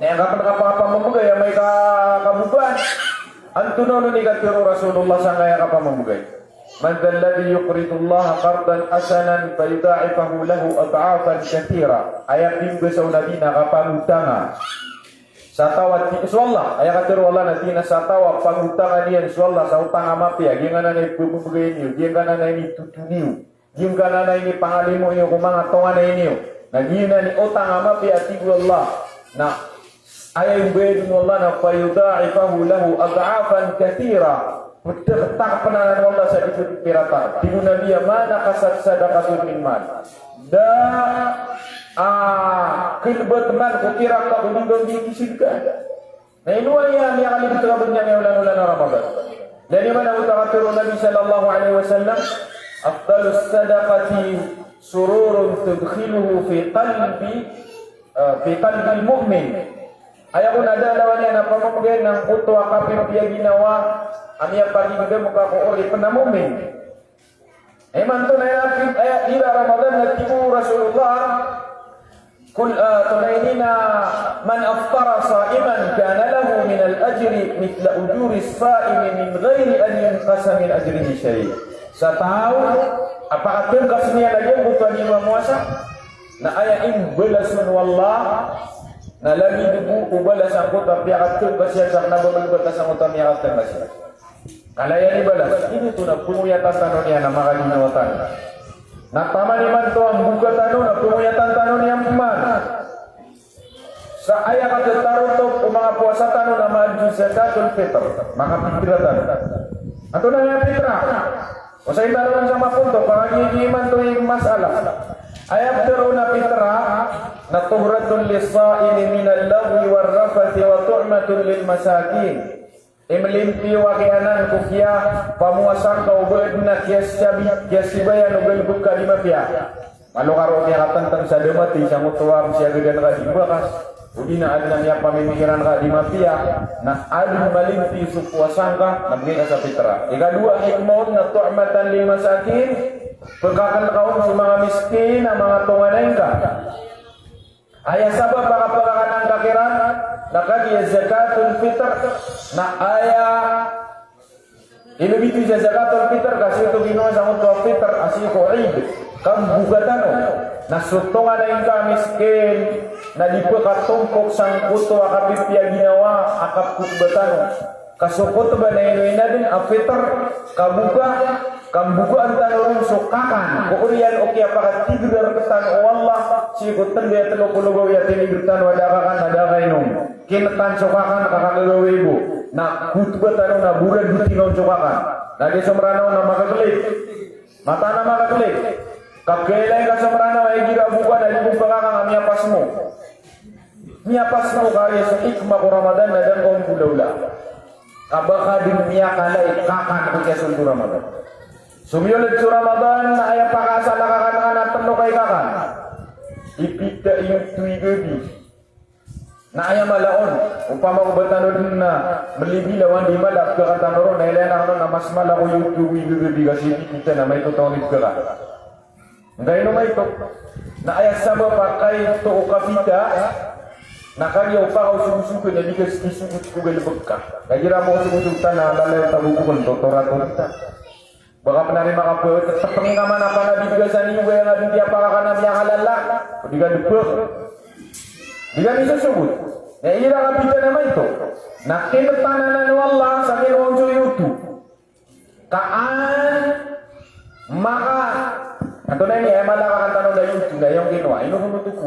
Na aya kapn kapapamamgay amay ka kabobaan. Antonaa on i katharo o Rasulullah sangkaya kapamamgay? Man dhalladhi yuqridullaha qardan hasanan fayudha'ifahu lahu ad'afan kathira. Aya pimbasa o Nabi na kapangotanga sa taw a ti-, so Allah, aya katharo o Allah na tig iyan a sa taw a pangotangan iyan so Allah sa otang a mapiya, giyangkanan a ipmamgay niyo, giyangkanan a initoto niyo. Giyangkanan a inipangalimo iyo ko manga tonganay niyo. Na giyanan i otang a mapiya a tig o Allah. Na aya imbayad on o Allah na fayudha'ifahu lahu ad'afan kathira. Pdktak pn anan o Allah sa di pd pirata. Tig o Nabi a ma naqasat sadaqatun min mal. Da a kalbat man ko kiran ka ko di daw di kisidka. Na ino aya miyakalibit ka bo niyan aya olan-olan a Ramadan? Na ino man a oto a katharo o Nabi sallallahu alaihi wasallam, "Afdalus sadaqati sururun tudkhiluhu fi qalbi, eh, fi qalbil mu'min." Aya kon a da a lawan iyan a pamamgay na angkoto a kapipiya ginawa a miyapagigdam ka ko oripn a mu'min. Imanto na aya, aya, aya Ramadan na tig o Rasulullah, kul, ah, tonaa ini na, man aftara sa'iman kana lahu minal ajri mithla ujuris sa'imi min ghairi an yunqasa min ajrihi shay'. Sa taw a pakatngkas iyan a giyangkoto a di mamowasa, na aya imbalas on o Allah na lagid bo o balas angkoto a piyakatngkas iyan sa kna ba malibatas angkoto a miyakatngkas iyan. Kala iyan i balas, ino to na pngoyatan tano niyan a makaginawa tano. Na taman imanto a mboka tano na pngoyatan tano niyan pman. Sa aya katharo oto o manga powasa tano na maadn so zakatul fitr, makapitra tano. Antonaa i pitra? Osayin tano sa maponto, pangagigi imanto i masalah. Aya pitharo on a pitra na tuhratun lis-sa'imi minal laghwi war-rafathi wa tu'matun lil masakin. Imlimpiyo a kiyanan ko kiyapamowasan ka o ba adn a kiyasabi, kiyasibayan o galbk ka di mapiya. Malo ka roo miyakatantang sa damati sa ngoto a msiyagadan ka di bakas, odi na adn a miyapamimikiran ka di mapiya, na adn malimpiyo so powasa ngka, na bgay ka sa pitra. Ikadowa a hikmah on na tu'matan lil masakin, pkakn ka on so manga miskin a manga tonganay ngka. Aya sabap a kapakakan angka kiran na kagiya zakatul fitr, na aya inibithowan sa zakatul fitr ka sii oto ginawa sa ngoto a fitr a sii ko Eid, kamboka tano. Na so tonganay ngka a miskin na di pekatompok sangkoto a kapipiya a ginawa a kapkhotba tano. Ka so khotba na ino ina den a fitr, kaboka, kambokaan tano ron so kakan ko oriyan o kiyapakatigr rektano o Allah sii ko telo a telo polo gawii a tinigrn tano a da kakan, a da kainom. Kintan so kakan ka kagagawii bo. Na khotba tano na boran di tinon so kakan. Na di so Mranaw na makaklip. Mataan a makaklip. Ka kailay ka so Mranaw a igira a boka na di bo pekakakan a miyapas mo. Miyapas mo ka aya so hikmah ko Ramadan na da ngka on bolawla. Ka ba ka di miyakala i kakan ko kiyasold o Ramadan. So miyold so Ramadan na aya pakaasal a kakan ka na telo ka i kakan. I pita, i oto, i gabi. Na aya mala on, opama ko ba tano den na melibilawan di mala a pekakan tano ron, na ilay anan on na mas mala ko i oto, i gabi ka sii ko pita na maito tano i pekakan. Nggaino maito? Na aya sabap a kaito o kapita, na kagiya o pakaosogosog na di ka sii sogot ko galebek ka. Kagiya ramo osogosog ta na lalay o tago ko kon totora to ta. Ba ka pen ari makapetetepengi ka man a pana di ka sani oba aya nga di kiyapakakan a miyakalala. O di ka debek. Di ka misosogot. Na igira kapita na maito. Na kintan anan o Allah sa kinowa on so i oto. Ka an maka, antonaa ini, aya mala a kakan tano na i oto na aya on kinowa. Ino ko oto ko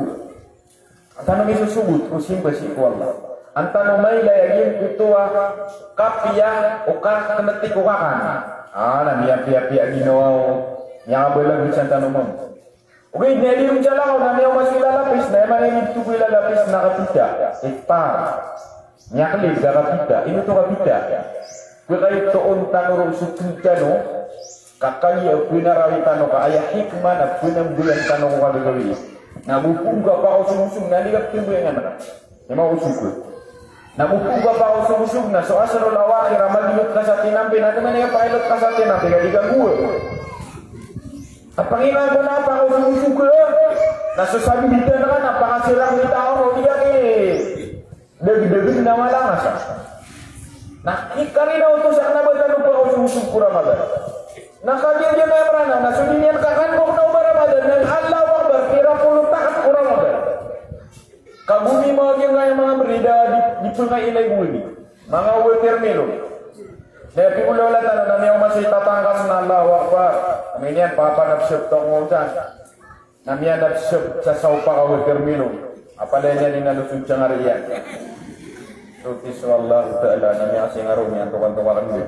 An tano misosogot ko simba sii ko Allah. An tano mailay a giyangkoto a kapiya o kakneti ko kakan. A, na miyapiyapiya a ginawa o miyakabalag san tano mambo. Ogaid na aya di ron salakaw na miyaoma so ilalapis, na aya maana i di togo ilalapis na kapita. Iftar. Miyaklid ka kapita. Ino oto kapita? Pekaitoon tano ron so tig tano. Ka kagiya penarawi tano ka aya hikmah na penambayang tano ko kagagawii. Na go poon ka pakaosogosog na di ka pembayangan ka. Aya maosog ka. Na go poon ka pakaosogosog na so ashrul awakhir a magilot ka sa tinampi na di man aya pakailot ka sa tinampi ka di ka gowa. A panginaan ko na pakaosogosog ka. Na so sabitan ka na pakasirang di tao na di ka ki Dagdagn na mala nga sa. Na ikarina oto sa kna ba tano pakaosogosog ko Ramadan. Na kagiya giya na Ramadan, na so di niyan kakan ko kna o ba Ramadan, na Allahu Akbar, pira polo takat ko Ramadan. Kagomi manga giya nga aya manga brida di, di pngailay gowani. Manga watermelon. Na pigolawla tano na miyaoma so itatangkas na Allahu Akbar. Ami niyan, papanapsap to ko san. Na miyanapsap sa saopak a watermelon. Apalaya niyan inaloson sa ngari iyan. So ti so Allah Ta'ala na miyakasingaro, miyantokantoka kn.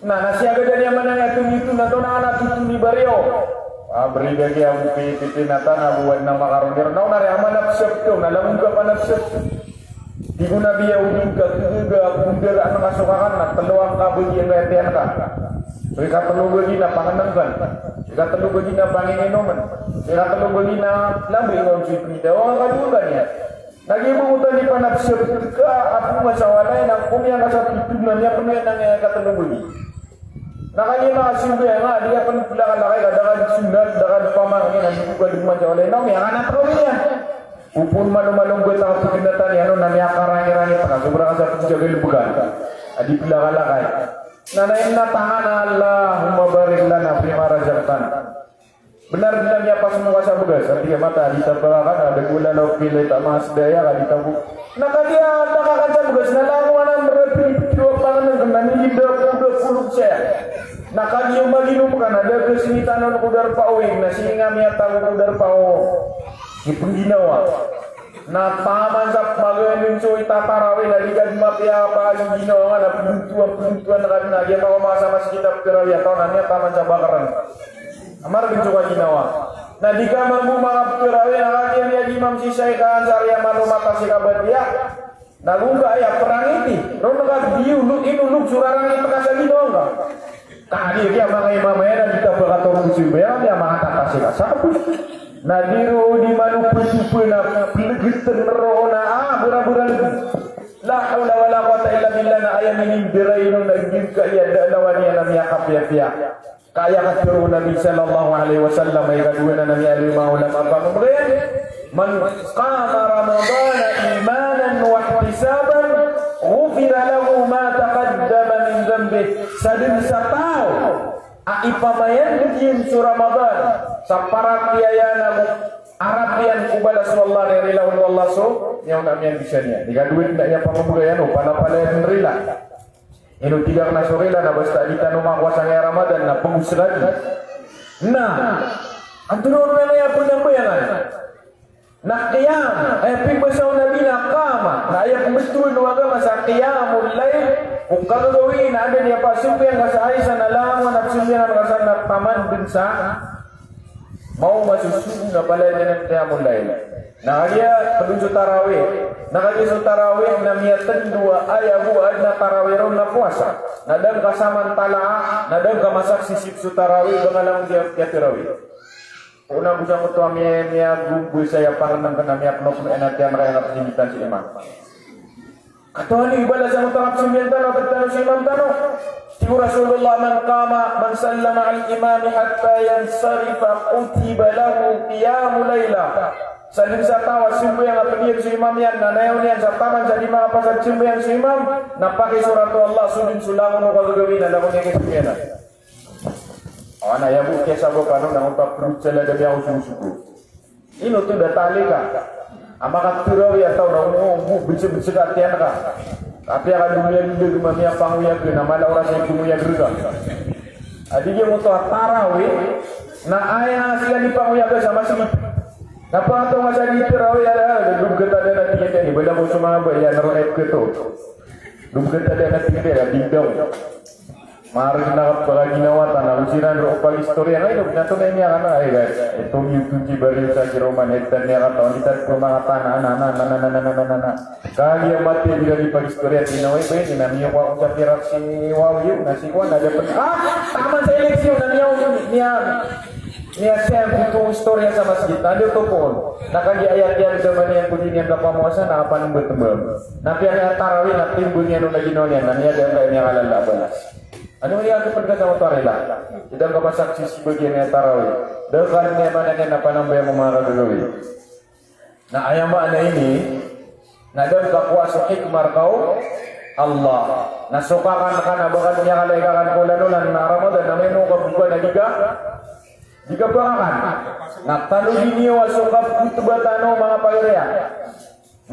Na, na siyagadan iyan man a aya tonito na to na, na totoni bariyo. A, brida ki ago pipitin a tana, buwan na makaroni ron. Na onari a manapsap to, na langon ka panapsap. Tig o Nabi a o di ngka kagaga a gondaraan nga so kakan na tlo angka bagi angkaya tiyan ka. So ikatlo bagi na pangnngkn. So ikatlo bagi na pangininomen. So ikatlo bagi na lambi nga on so ipnida. O, angka dowa ka niyan. Na giya bo oto di panapsap ka a pnga sa walay na komiyan ka sa titog na miyapno iyan angkaya ikatlo bagi. Na kagiya makasimba iyan nga, di ka pn plakalakay ka, da ka di sonat, da ka di pamangnin, na di ko ka di man sa walay, na miyakanat ka iyan. Opama malo-malo ngka ta ka pgnataan iyan on na miyakarangirangi ta ka, sobra ka sa pgjagalbkan. A di plakalakay. Na, na inna tangan a Allahumma barik lana fima razaqtana. Bnar dn a miyapas mo ka sa bgas, a tig a mata, di ta pakakan, a da ko lalaw pilay ta manga sdaya ka, di ta bo. Na kagiya da ka kakan sa bgas, na langon anan mrapit, di ko pangnngkn, na mingindapodapolog saya. Na kagiya maginom ka na da ka sii tanon ko darpa o ig, na sii nga miyatago ko darpa o ipngginawa. Na taman sa pmagann so itatarawi na di ka dn mapiya a pagiginawa nga na pdontowan, pdontowan ka dn a giya makaoma sa masgit a ptarawi a taw na miyataman sa bakrn. Amar dn so kaginawa. Na di ka mambo makaptarawi na kagiya miyag-imam si Shaykh Ansari a malo matas i kabatiya. Na go ka aya prangiti, ron ka di inolog, inolog so rarangit ka sa ginawa ngka. Kagiya giya manga imam iyan a di ta pakatorog so imbayang, giya manga tatas i kasapos. Na di ron di manopatopa na plgtn ron a, ah, bora-bora lgi. La hawla wala quwwata illa billah, na aya minindray ron na giyangkaya da a lawan iyan a miyakapiyapiya. Ka aya katharo o Nabi sallallahu alaihi wasallam, aya kadowa na miyaaloy o manga ulama a pamamagayan, "Man qama Ramadana imanan wa ihtisaban, ghufira lahu ma taqaddama min dhanbih." Sadn sa taw a ipamayan dn iyan so Ramadan sa paratiyaya na mo arap iyan ko balas o Allah na irila on o Allah so niyaona miyandosa niyan. Di ka dowa dn a iyapamabagay ano, palapalaya dn rila. Ino tig akn a so rila na basta di tano makowa sangkaya Ramadan na pagosrad. Na antonaa oto na aya pnambayangan? Na qiyam, aya pimbasa o Nabi na qama, na aya pmbtowan o agama sa qiyamul layl, o kagagawii na adn a aya pasambayang ka sa isa na langon a psambayangan ka sa na taman dn sa maoma so sogo na palaya niyan qiyamul layl. Na kagiya pd on so tarawih, na kagiya so tarawih na miyatndo a aya bo a adn a tarawih ron na powasa. Na da ngka samantalaa, na da ngka masaksisip so tarawih, ba ngka langon di a tarawih. Ona bo sangkoto a miya, miyagombo sa aya pangnngkn a miyaknoknok iyan a tiyan ka iyan a pzingitan so imam. Katawan iyo i balas sangkoto a kapsambayang tano a pd tano so imam tano. Tig o Rasulullah, "Man qama, man salla ma'al imami hatta yansarifa kutiba lahu qiyamu layla." Sa dn sa taw a sambayang a pd iyan so imam iyan, na nayawn iyan sa taman sa di makapasad sambayang so imam, na pakisorat o Allah so dn so langon o kagagawii na langon iyan kisambayang. Awa na aya bo kiyasabapan on na onta prut sa lada miyaosogosog. Ino oto da talika a makatarawih a taw na ongo bo bsbsg a tiyan ka. Apiya ka domiyan dn a miyapangoyag na mala oras a ipangoyag rka. A di giya oto a tarawih na aya sii ka di pangoyag sa masgit. Na pangataw nga sa di tarawih a da, da dob kata da na tig iyan a ba da ko so manga ba iyan ro ep kto. Dob kata da na tig iyan a di daw. Marg na kapagaginawa tano na siran roo pag-istorya. Ay, dob na to na ini akan na, ay, guys. Ito, YouTube, si Baril sa Kiroman, ito, niya katawan, ito, ito, mga tana, na, na, na. Kagiya mati, di lagi pag-istorya, di na, way, bay, di na, niyo ko ako sa pirap si Wawi, na si Kwan, na dapat, ah, taman sa eleksyon, na niya, niya, niya, siya, ito, istorya sa masgit, na, di, ito, po. Na, kagiya ayat, yan, sa mani, yan, kung di niya kapamawasa, na, kapan, mbet, mbet. Na, piya, niya, tarawih, na, timbul, niya, no, lagi, no, niya, na, niya, di, niya, kalala, balas. Ano iya kapagkasa mo tarila? Ida ka ba saksi si bagian iya tarawih. Da ka niyan maana niyan na panambayang o manga kagagawii. Na aya maana ini, na da ka kowa so hikmah rka o Allah. Na so kakan ka na ba ka niyan kalay kakan ko olan-olan na Ramadan na may no ka buka na di ka, di ka ba kakan. Na tano di niyo a so kapkhutbah tano manga pagariya.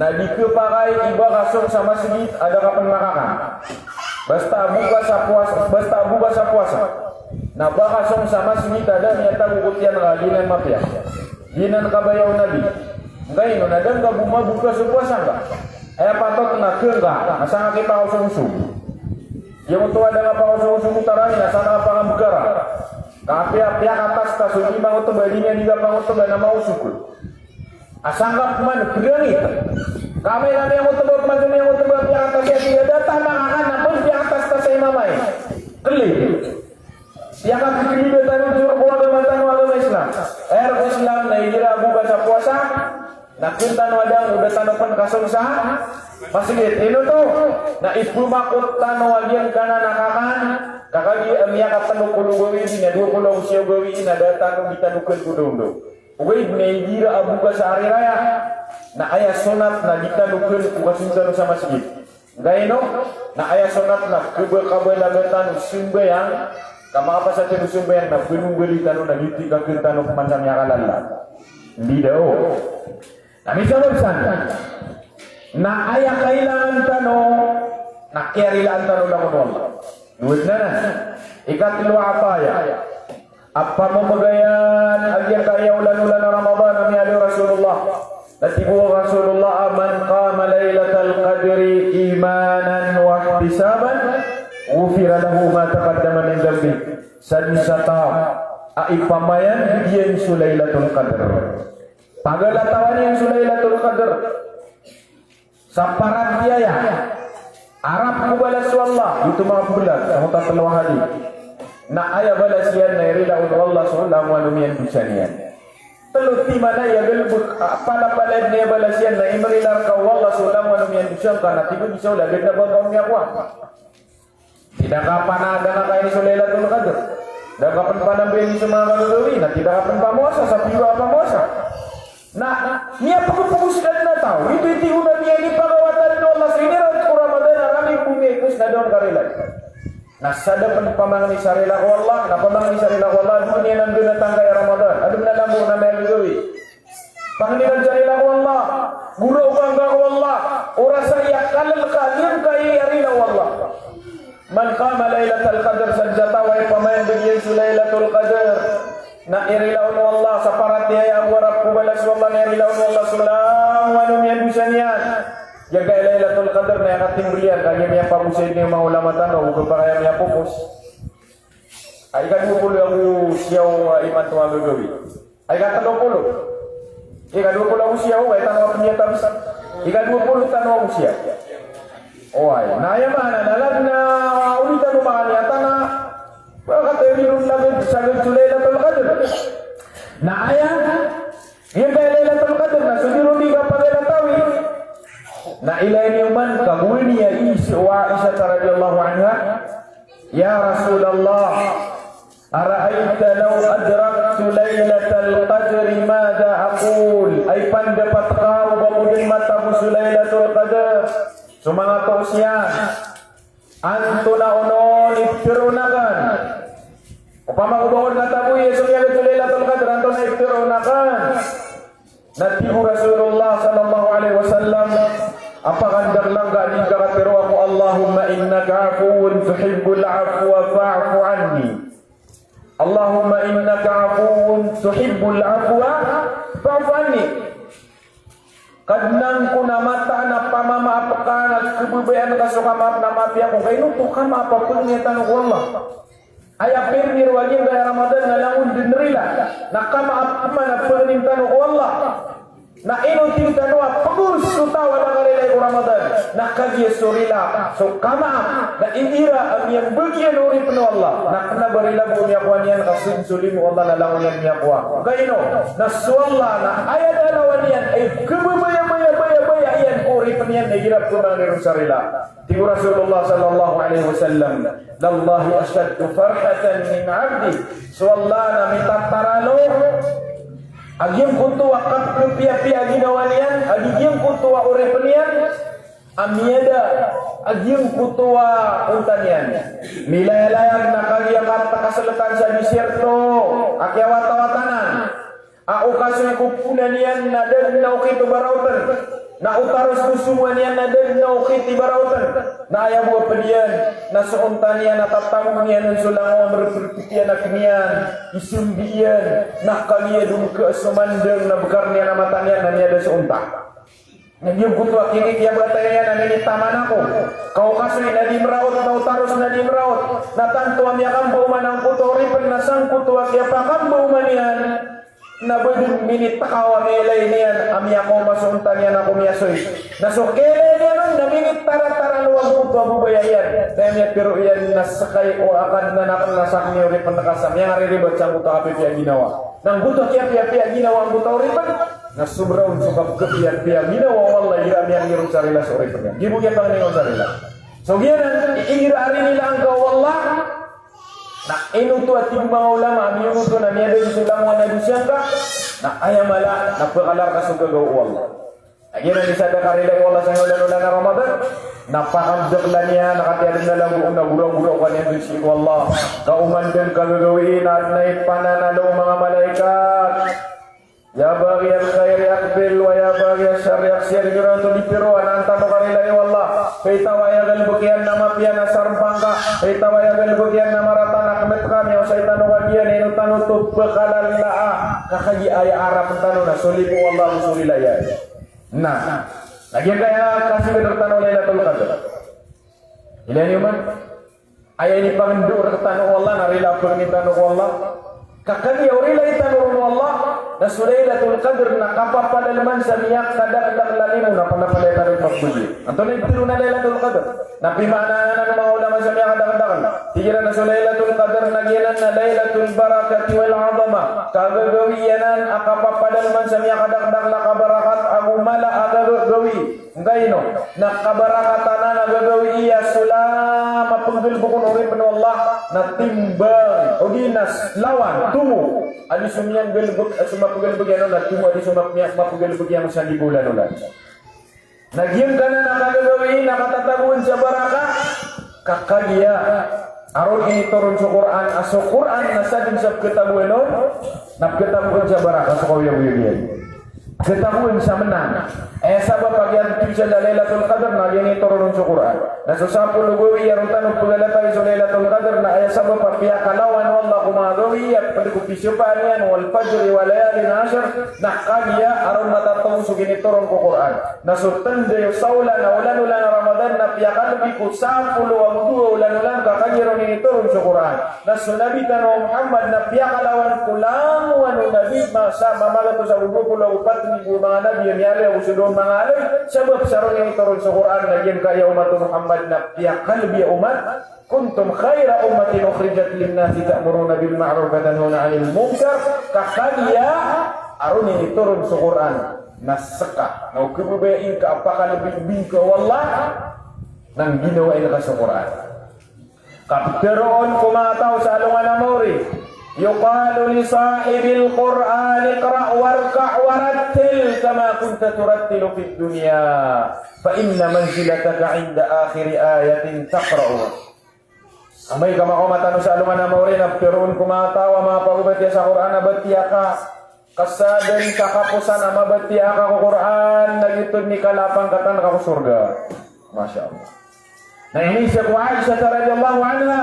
Na di khapakay i ba ka song sa masgit a da ka pn makakan. Basta a bo ka sa powasa, basta a bo ka sa powasa. Na ba ka song sa masgit a da miyatago ko tiyan ka, giyanan mapiya. Giyanan kabaya o Nabi. Ngkaino na da ngka bo mabuka so powasa ngka. Aya patot na khangka, na sangka kipakaosog-osog. Giyoto a da ngka pakaosog-osog o tarawih, na sangka pangabkara. Kapiya, piyakatas-tas o di mangotba, di niyan di ka pangotba na maosog. Asangkap man, berangit. Kami na miyangotba, man miyangotba, piyakatas iyan, di da tama akan, na pn piyakatas-tas sa imam ai. Keli. Piyakatas keli da tano, di ko agama tano, agama Islam. Aya rk o Islam, na igira a bo ka sa powasa, na kn tano adang, o da tano pn kasong sa masgit. Ino oto, na ipmakot tano a giyangkanan a kakan, ka kagiya a miyakatlo ko logawi, di na dowa polo ago siyaw gawii, na da tano, di tano kn ko dawndaw. Ogaid na igira a bo ka sa ari raya, na aya sonat na di tano kn ko kasong tano sa masgit. Ngkaino, na aya sonat na khabakhabalaga tano sambayang, ka makapasad tano sambayang na bnongali tano na giyoto i kakn tano pman sa miyakalala. Di da o. Na misabap san, na aya kailangan tano, na kiyarilaan tano langon o Allah. Dowa dn anan. Ikatlo a ataya. A pamamagayan a giyangkaya olan-olan a Ramadan a miyaaloy o Rasulullah. Na tig o Rasulullah a, "Man qama laylatal qadri imanan wa ihtisaban, ghufira lahu ma taqaddama min dhanbih." Sadn sa taw a ipamayan dn iyan so Laylatul Qadr. Pagalatawan iyan so Laylatul Qadr. Sa paratiyaya, arap ko balas o Allah, giyoto manga pmbalag, sa manga tlo a hadith. Na aya balas iyan na irila on o Allah so langowan o miyandosa niyan. Tlo timan a aya galbk, a, palapalaya dn a aya balas iyan na imirila rka o Allah so langowan o miyandosa ngka na tig o isa o lagid na ba ngka on miyakowa. Tig ka pn a da ngka kaini so Laylatul Qadr. Da ngka pn panambayang so manga kagagawii, na tig ka pn pamowasa, sa piyo a pamowasa. Na, na, miyapagpagos ka dn a taw. Ito i tig o Nabi a ipagawatan o Allah so iniraot ko Ramadan a rami bo miyaikos na da on karilai. Na sadn pn pamangni sa rila ko Allah, na pamangni sa rila ko Allah, doniya nan dn a tangka i Ramadan. Adn a lambo na miyagagawii. Pangni ka sa rila ko Allah, goraok ka angka ko Allah, o rasa i akalk ka, giyangkai a rila o Allah. Man qama Lailatal Qadr, sadn sa taw a ipamaindg iyan so Lailatul Qadr, na irilaan o Allah sa paratiyaya a goraok ko balas o Allah, na irilaan o Allah so langowan o miyadosa niyan. Giyangkai a Lailatul Qadr na aya katimbl iyan, kagiya miyapagosay dn o manga ulama tano, o kapakay a miyapopos. Ay, ika dowa polo ago siyaw a imanto a gagawii. Ay, ika tlo polo. Ika dowa polo ago siyaw, ay tano a pniyatabisan. Ika dowa polo tano ago siyaw. Oway, na aya maana na lagid na odi tano makaniyat a ba katawi ron lagid sa gawii so Lailatul Qadr. Na aya, giyangkai a Lailatul Qadr na so di ron di kapagala tawi. Na ilaya niyo man, kagowa niyan i si Aisha radhiyallahu anha. Ya Rasulullah, ara'aita law adraktu Lailatal Qadri madha aqul? Ay pandapat ka o ba ko dn matago so Lailatul Qadr? So manga toos iyan, antonaa onon i ptharoon akn? Opama ko ba ko dn matago iyan so miyagad so Lailatul Qadr, antonaa i ptharoon akn? Na tig o Rasulullah sallallahu alaihi wasallam a pakandakl angka a di ngka katharo ako, Allahumma innaka afuwwun tuhibbul afwa fa'fu anni. Allahumma innaka afuwwun tuhibbul afwa fa'fu anni. Kadnan ko na mataan a pamamaap ka, na khababayaan ka so kamaap, na maapi ako. Ka ino oto kamaap a pangni tano ko Allah? Aya pirmiro a giyangkaya Ramadan na langon dn rila, na kamaap man a pangnin tano ko Allah. Na ino tig tano a pagos so taw a da karila ko Ramadan? Na kagiya so rila, so kamaap, na igira a miyambagian o oripn o Allah, na kna ba rila bo miyakowa niyan ka so limo o Allah na langon iyan miyakowa. Ka ino? Na so Allah na aya da lawan iyan ay khababayabaya, bayabaya iyan ko oripn iyan na igira pmangni ron sa rila. Tig o Rasulullah sallallahu alaihi wasallam, "Lallahi ashaddu farhatan min abdi." So Allah na mitataralo a giyangkoto a kapkhapiyapiya a ginawa niyan a giyangkoto a oripn iyan a miyada a giyangkoto a onta niyan. Milayalayag na kagiya katlk a sltan sa disyerto a kiyawatawatanan. A o kasoy ko ponan iyan na da dn a okit o baraotn, na o taros ko songowan iyan na da dn a okit i baraotn, na aya bo a pd iyan na so onta niyan na tatago niyan on so langowan a mrptk iyan a kn iyan, isambi iyan, na kagiya dn ka so mandang na bkar niyan a mata niyan na miyada so onta. Na giyangkoto a kinikiyabatay niyan a minitaman ako. Ka o kasoy na di mraot, na o taros na di mraot. Na tanto a miyakambaoma angkoto a oripn na sangkoto a kiyapakambaoma niyan na ba dn minitkaw a miyailay niyan a miyakaoma so onta niyan a komiyasoy. Na so kiyailay niyan on na minitaratara o angkoto a babaya iyan. Na miyatharo iyan na skay o akadnan akn na sakn i oripn ka sa miyangariribat sangkoto a kapipiya a ginawa. Na angkoto a kiyapiyapiya a ginawa angkoto a oripn na sobra on so kapkhapiyapiya a ginawa o Allah igira a miyangni ron sa rila so oripn iyan. Di bo kiyapangni ron sa rila. So giyanan, igira a rinila angka o Allah, na ino oto a tig o manga ulama a miyonoto na miyada so langowan a dosiya ngka, na aya mala na pkhalar ka so gagaw o Allah. Na giyanan i isa a da karila o Allah sa ngka olan-olan a Ramadan, na pakandakla niyan a katii adn a lambo on na goragoraoka niyan dn sii ko Allah. Ka oman dn ka gagawii na adn a ipananalo o manga malaikat. Ya baghiyal khairi aqbil wa ya baghiyasy syarri aqsir. Igira oto di piro a antaa tano karila o Allah. Pitaw a aya galbk iyan na mapiya na sarmpang ka. Pitaw a aya galbk iyan na marata na kmt ka. Miyaosay tano kagiya na ino tano oto pkhalalaa. Ka kagiya aya arapn tano na so limo o Allah ago so rila iyan. Na, lagid angkaya kasingd rktano o Lailatul Qadr. Ilaya niyo man. Aya inipangndao rktano o Allah na rila a pangni tano ko Allah. Ka kagiya o rilai tano ron o Allah na so Lailatul Qadr na kapapadalman sa miyakadakdakl a limo na pnapalaya tano i pagbagiya. Antonaa i pitharo na Lailatul Qadr? Na pimaanaan o manga ulama sa miyakadakdakl. Tig iran a so Lailatul Qadr na giyanan na Lailatul Barakati wal Azamah. Ka gagawii anan a kapapadalman sa miyakadakdakl a kabarakat ago mala a gagawii. Angkaino? Na kabarakat anan a gagawii a so lama pnggalbk on o oripn o Allah na timbang, odi na lawan, tomo a di so miyanggalbk, a so mapgalbk iyan on na tomo a di so map-, mapgalbk iyan sa di bolan-olan. Na giyangkanan a kagagawii na katatagoan sa barakat, ka kagiya Aron initoron so Qur'an, a so Qur'an na sadn sa pkhatagoan on, na pkhatagoan sa barakah, so kaoyagoyag iyan. Pkhatagoan sa mnang. Aya sabap a giyangkoto i isa a Laylatul Qadr na giya initoron on so Qur'an. Na so sapolo gawii a roo tano pghalatay so Laylatul Qadr na aya sabap a piyakalawan o Allah ko manga gawii a pd ko pisapaan iyan, wal fajri wa layalin ashr, na kagiya aron matatago so ginitoron ko Qur'an. Na so tanda iyo sa olan a olan-olan a Ramadan na piyakalbi ko sapolo ago dowa a olan-olan ka kagiya ron initoron so Qur'an. Na so Nabi tano a Muhammad na piyakalawan ko langowan o nabi, ma-, sa mamagatos ago dowa polo ago pat nggibo a manga nabi a miyaaloy ago so dowa a manga aloy, sabap sa ron initoron so Qur'an na giyangkaya a umat o Muhammad na piyakalbi a umat. Kuntum khayra ummatin ukhrijat linnasi ta'muruna bil ma'ruf wa tanhawna 'anil munkar. Ka kagiya aron initoron so Qur'an na ska, na o khababayai ngka a pakalbin ka o Allah na ngginawai ngka so Qur'an. Kaptharoon ko manga taw sa alongan a maori, yuqalu li sahibil Qur'an iqra' warka' warattil kama kunta turattilu fid dunya, fa inna manzilataka 'inda akhiri ayatin taqra'uha. Amay ka makaoma tano sa alongan a maori na ptharoon ko manga taw a manga pagobatiya sa Qur'an a batiya ka, ka sa dn sa kaposan a mabatiya ka ko Qur'an na giyoto dn i kala a pangkatan ka ko sorga. Masha Allah. Na inizaan ko Aisha radhiyallahu anha,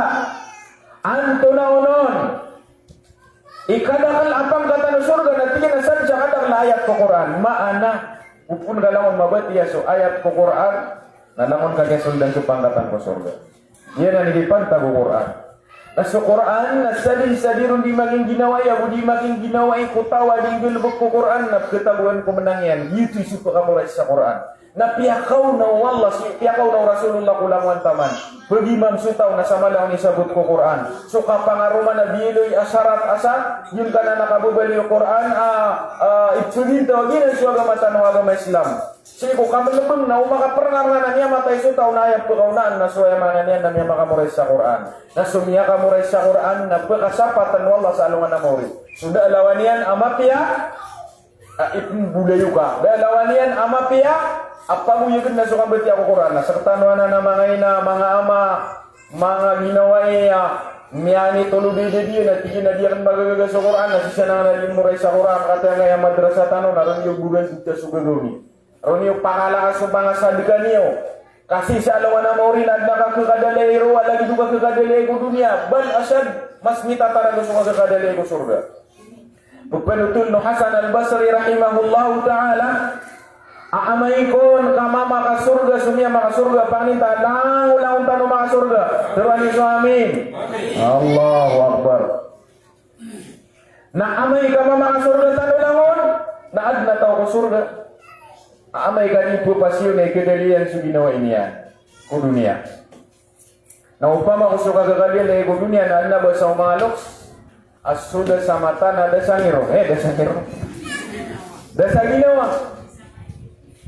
antonaa onon i kadakl a pangkatan o sorga na tig iyan a sadn sa kadakl a ayat ko Qur'an. Maana, opama ka langon mabatiya so ayat ko Qur'an, na langon ka kiyasoldan so pangkatan ko sorga. Giyanan i di pantag o Qur'an. Na so Qur'an na sadn sa di ron di makingginawai ago di makingginawai ko taw a di nggalbk ko Qur'an na pkhatagoan ko mnang iyan. Giyoto i so pkhamoraysa Qur'an. Na piyakaona o Allah, si, piyakaona o Rasulullah ko langowan taman. Pagimam so taw na sa mala on i sabot ko Qur'an. So kapangaroma na biyaloy a sarat a sa, giyangkanan a kababaloy o Qur'an, a, a, ipkhagintaw a giyanan so agama tano a agama Islam. Sii ko kamalbng na o makaprngarngan a miyamatay so taw na aya pkaonaan na so aya maana niyan na miyamakamoraysa Qur'an. Na so miyakamoray sa Qur'an na pkasapatan o Allah sa alongan a maori. So da a lawan iyan a mapiya a ipmbolayoka. Da a lawan iyan a mapiya a pagoyagn na so kambatiya ko Qur'an. Na sktano anan a manga ina, manga ama, manga ginawai a miyanitolod i dadi iyan a tig iyan a di akn magagaga so Qur'an, na sii sa anan a di moray sa Qur'an, kataya angkaya madrasa tano na roo niyo bogan dita so gagawii. Roo niyo pakalakas so manga sadka niyo. Ka sii sa alongan a maori na adn a kakadalai roo a lagid o kakadalai ko doniya. Bal ashad, mas mitatarang so kakadalai ko sorga. Pphanothol o Hasan Al-Basri rahimahullahu ta'ala a amay kon ka mamakasorga so miyamakasorga, pangnin ta langolangon tano makasorga. Tharoa niyo so amin. Allahu Akbar. Na amay ka mamakasorga tano langon, na adn a taw ko sorga a amay ka di pphasiyon a ikadali iyan so ginawai niyan ko doniya. Na opama ko so kakadali iyan ko doniya na adn a ba sa o manga loks a so da sa mata na da sa ngiro. Eh, da sa ngiro. Da sa ginawa.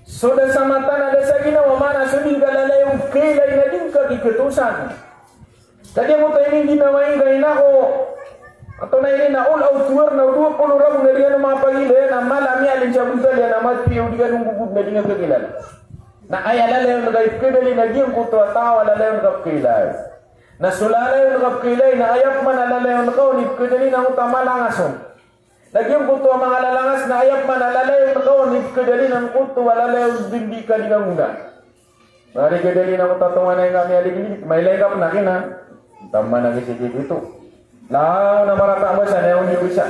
So da sa mata na da sa ginawa, maana so di ngka lalayon kailay na di ngka kikatosan. Ka giyangkoto a iningginawa ingka ina ko, antonaa ini na all out war na o dowa polo ragon na di kano mapagilaya na mala a miyaling sa bontal iyan a mapiya o di kano nggogod na di nga kakilala. Na aya lalayon ka ipkadali na giyangkoto a taw a lalayon ka pkailay. Na so lalayon ka pkailay na aya pman a lalayon ka on ipkadali na oto a malangas on. Na giyangkoto a manga lalangas na aya pman a lalayon ka on ipkadali na angkoto a lalayon dn di ka di kangona. Mari kadali na ko tatonganay nga miyaligid, mailay ka pn a kina. Taman a kisi kito. Langon a marata a basa na aya on di bisa.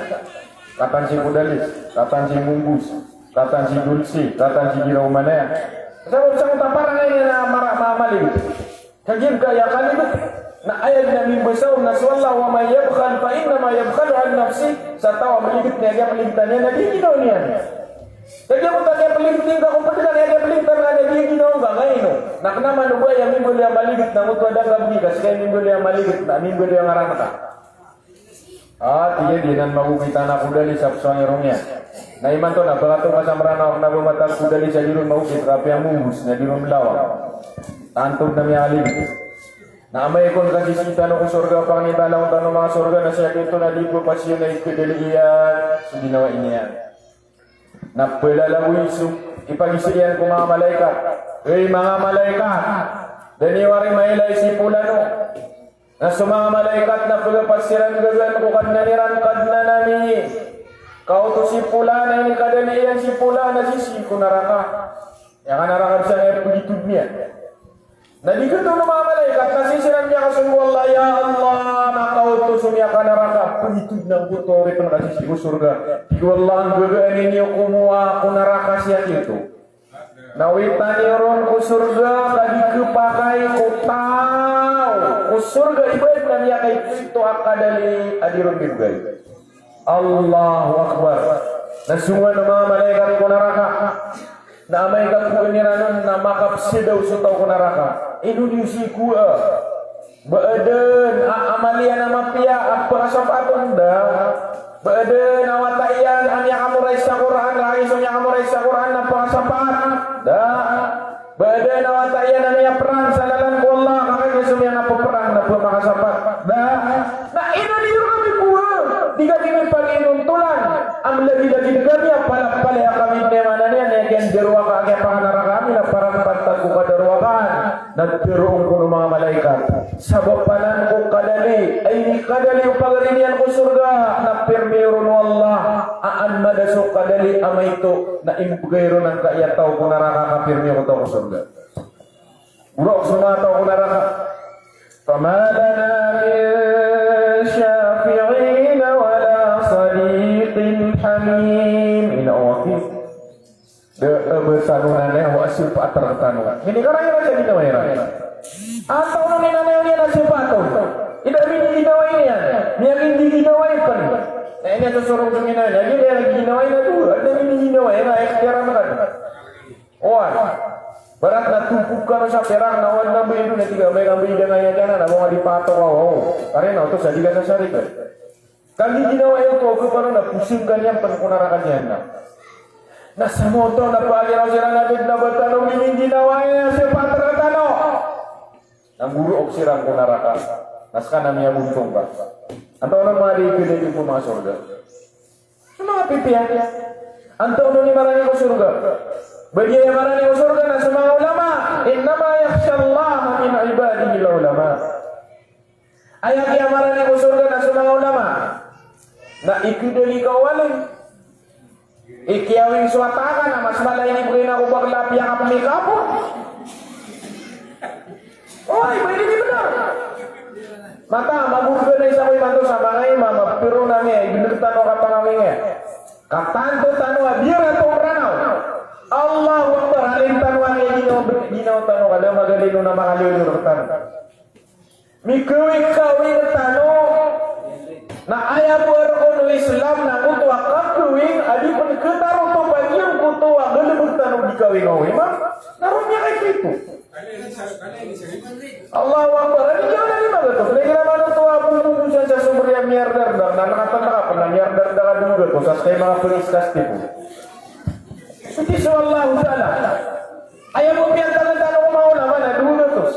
Katan si Kodalis, katan si Monggos, katan si Dolce, katan si Giraw Manaya. Sabap sa ngota parangay niyan a mara-, ma-, maligid. Kagiya aya kaligid na aya dn a mimbasa on na so Allah, "Wa man yabkhal fa innama yabkhalu an nafsih." Sa taw a maligid na aya kaligid niyan na di ginawa niyan. Kagiya ko ta niyan pligtin ka ko pligtan, aya niyan pligtan na niyan di ginawa ngka, ngaino? Na kna man o ba aya mimbaloy a maligit na ngoto a da ka bgi ka, sii ka mimbaloy a maligit na mimbaloy a ngaran ka. Ah, tig iyan di nan magogit a Kodalis a psoang i rong iyan. Na imanto na ba kato ka sa Mranaw a kna ba matag Kodalis a di ron magogit, ka apiya Monggos na di ron mlawang. Tanto na miyaligit. Na amay kon ka sisii tano ko sorga, pangni tano ko manga sorga, na sii ko ito na di bo pasiyon a ikadali iyan so ginawa niyan. Na plalawin so, ipagisa iyan ko manga malaikat. Hay manga malaikat, da niyo ari mailay si polano. Na so manga malaikat na pagapasiran gagaan ko Kadnan iran, Kadnan ami, kaoto si Pola na inikadali iyan si Pola na sisii ko naraka. Miyakanaraka sangkaya pagitod niyan. Na di gioto o manga malaikat na sisii iran miyakasong ko Allah, ya Allah, na kaoto so miyakanaraka, pagitod na gioto, oripen ka sisii ko sorga. Tig o Allah, anggagaan iyo komowa ko naraka sii a gioto. Na owitan iyo ron ko sorga ka di khapakay ko taw ko sorga i ba adn a miyakaito a kadali a di ron bibgay. Allahu Akbar. Na songowan o manga malaikat ko naraka. Na amay ka poon iran on na makapsadaw so taw ko naraka. Ino niyo sii kowaa? Ba adn a amal iyan a mapiya a pakasapaat on? Da. Ba adn a wata iyan a miyakamemorize sa Qur'an, kagiya so miyakamemorize sa Qur'an na pakasapaat? Da. Ba adn a wata iyan a miyaperang sa lalan ko Allah, kagiya so miyakapeperang na pakasapaat? Da. Na ino niyo kami kowaa? Di kami mipaginontolan. Am lagilagid kami a palapalaya kami, di maana niyan na aya kiyandarowaka a kiyapakanaraka ami na parang pantag ko kadarowakaan. Na tharoon kon o manga malaikat, sabap anan ko kadali a inikadali o pagari niyan ko sorga, na pirmi ron o Allah a an mada so kadali a maito na imbgay ron angkaya taw ko naraka ka pirmi ko taw ko sorga. Borok so manga taw ko naraka. Fama lana min shafi'in wala sadiqin hamim. Ino a wakil. Da a ba tano nanay a shafaat rktano. Minikarang iran sa ginawa iran. Antaa onon i nanay iyan a shafaat on? Ida miniginawai niyan. Miyaginawai pen. Na iniyan so sorong so ginawa niyan. Aya ginawai na dowa. Ida miniginawai na ikhtiyar a makan. Oway. Ibarat na topok kano sa pirak na oway na ba indo na tig a amay ka ba idangaya dn a na ba nga di patok a waw. Karina oto sa di ka sasariken. Kagiya ginawa iyo oto a ba pano na posing ka niyan pen ko naraka Jahannam. Na samoto na pagiraw siran a di na ba tano miniginawai a shafaat rktano. Na ngorook siran ko naraka. Na ska na miyabontong ka. Antaa onon manga di kdadi ko manga sorga? So manga pipiya. Antaa onon i marani ko sorga? Ba di aya marani ko sorga na so manga ulama. Innama yakhshallaha min ibadihil ulama. Aya kiyamarani ko sorga na so manga ulama. Na ikidali ka o wali. Ikiyawing so wata ka na mas mala inibgay na ko bakla a piyakapmikapor. Oway, ba ini di bnar. Mata, magorganay sa ko imanto sa manga imam a piro na niya, ibnr tano a kapangawing iyan. Katanto tano a biyar a to Mranaw. Allahu Akbar, alin tano a niya ginawa, ginawa tano, kada magalino na makaliyo rktano. Mikawingkawing tano, na aya bo a rokon o Islam na koto a kakawing a di pen katarotopan iyan koto a galbk tano di kawing o imam, na roo miyakaito. Allahu Akbar. Adi niyan na lima gatos. Na igira man oto a bobobosan sa sombriya miyardarda, na nakatanda ka pen na miyardarda ka dowa gatos, a ska i manga prince ka sa tipo. Suti so Allahu Ta'ala. Aya bo piyantagan tano ko manga ulama na dowa gatos.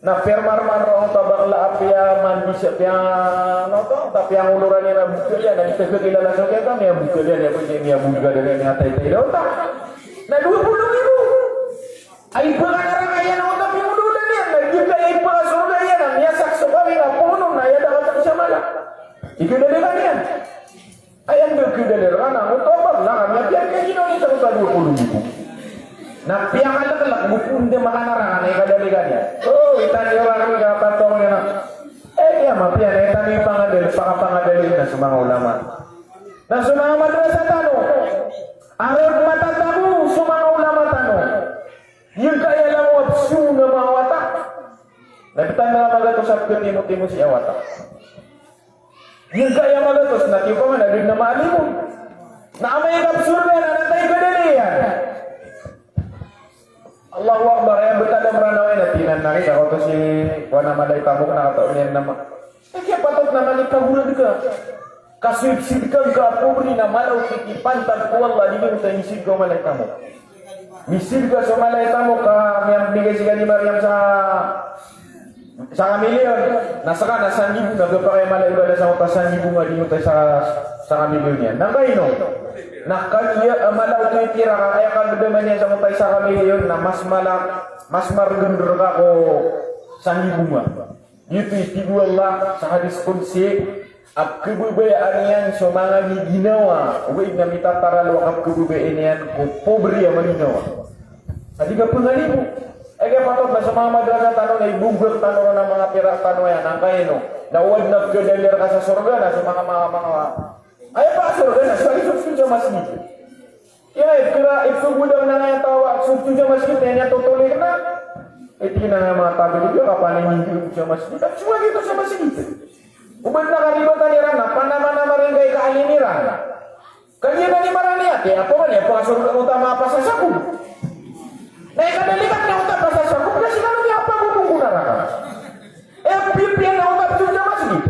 Na piyarmarmar ron ta bakla a piyamandi sa piya, ano to, ta piyangoloran iyan a bokal iyan, na di ta kakilala so kiyata, miyabokal iyan, miyabokal iyan, miyataytay iyan, ta. Na dowa polo ribo. Ay, paganaran iyan, ano ta, piyangoloran iyan, na di ka, ay, pagasola iyan, na miyasak so kawing a poon, na aya da ka ta sa mala. Ika da ka niyan. Aya anda kidali rkano, oto a bakla ka, na piyakaginawa niyan sa dowa polo ribo. Na piyakaleklek bo pn da makanaraka na ikadali ka niyan. O, itan iyo rkami ka patong niyan na. E, di a mapiya na itan iyo pangadali, pakapangadali na so manga ulama. Na so manga madrasa tano. Arog matatago so manga ulama tano. Giyangkaya langowan so manga wata. Na btad na magatos a pkhatimotimo sii a wata. Giyangkaya magatos na tiyopaman a di na maalim on. Na amay ka psorga na antaa i kadali iyan? Allahu Akbar, aya btad a Mranaw iyan na tinan na ri, na kaoto si, kowan a Malay Tamok na kataw niyan na ma-, e, kiyapatot na mani kagorad ka. Ka so ipsid ka a pobri na mala o kipantag ko Allah, di giyoto i misid ka o Malay Tamok. Misid ka so Malay Tamok ka miyambigay sii ka di mariyam sa, sa kamiliyon. Na ska na sanggibo na gapakay a mala i bala sa oto a sanggibo nga di oto sa, sa kamiliyon iyan. Na angkaino? Na kagiya a mala oto i tira ka, aya kagdaman iyan sa oto a isa kamiliyon na mas mala, mas margn rka ko sanggibo nga. Giyoto i tig o Allah sa hadis qudsi, a pkhababayaan iyan so manga giginawa, ogaid na mitataralo a kapkhababayaan iyan ko pobre a maginawa. Adi ka pangalibo. Aya patot na so manga madrasa tano na ibogak tano ron a manga pirak tano aya, angkaino. Na o adn a pkhadali rka sa sorga na so manga, manga, manga, aya pa sorga na so aya sosod sa masgit. Aya, ipkira, ipkagodang na aya taw a sosod sa masgit, aya niyan totolir na. Aya tig iyan a manga taw a di ka kapaningin sa masgit. At sumagi to sa masgit. Oba na karibatan iran na panamanamar iyan ka ikaali iran. Kagiya na di marani ati, apo man, aya pakasorga o tama a pasasakob. Na ikadalikat na o tama a pasasakob, na sii kano di a pagogong ko naraka. Aya pipiya na o tama a sosod sa masgit.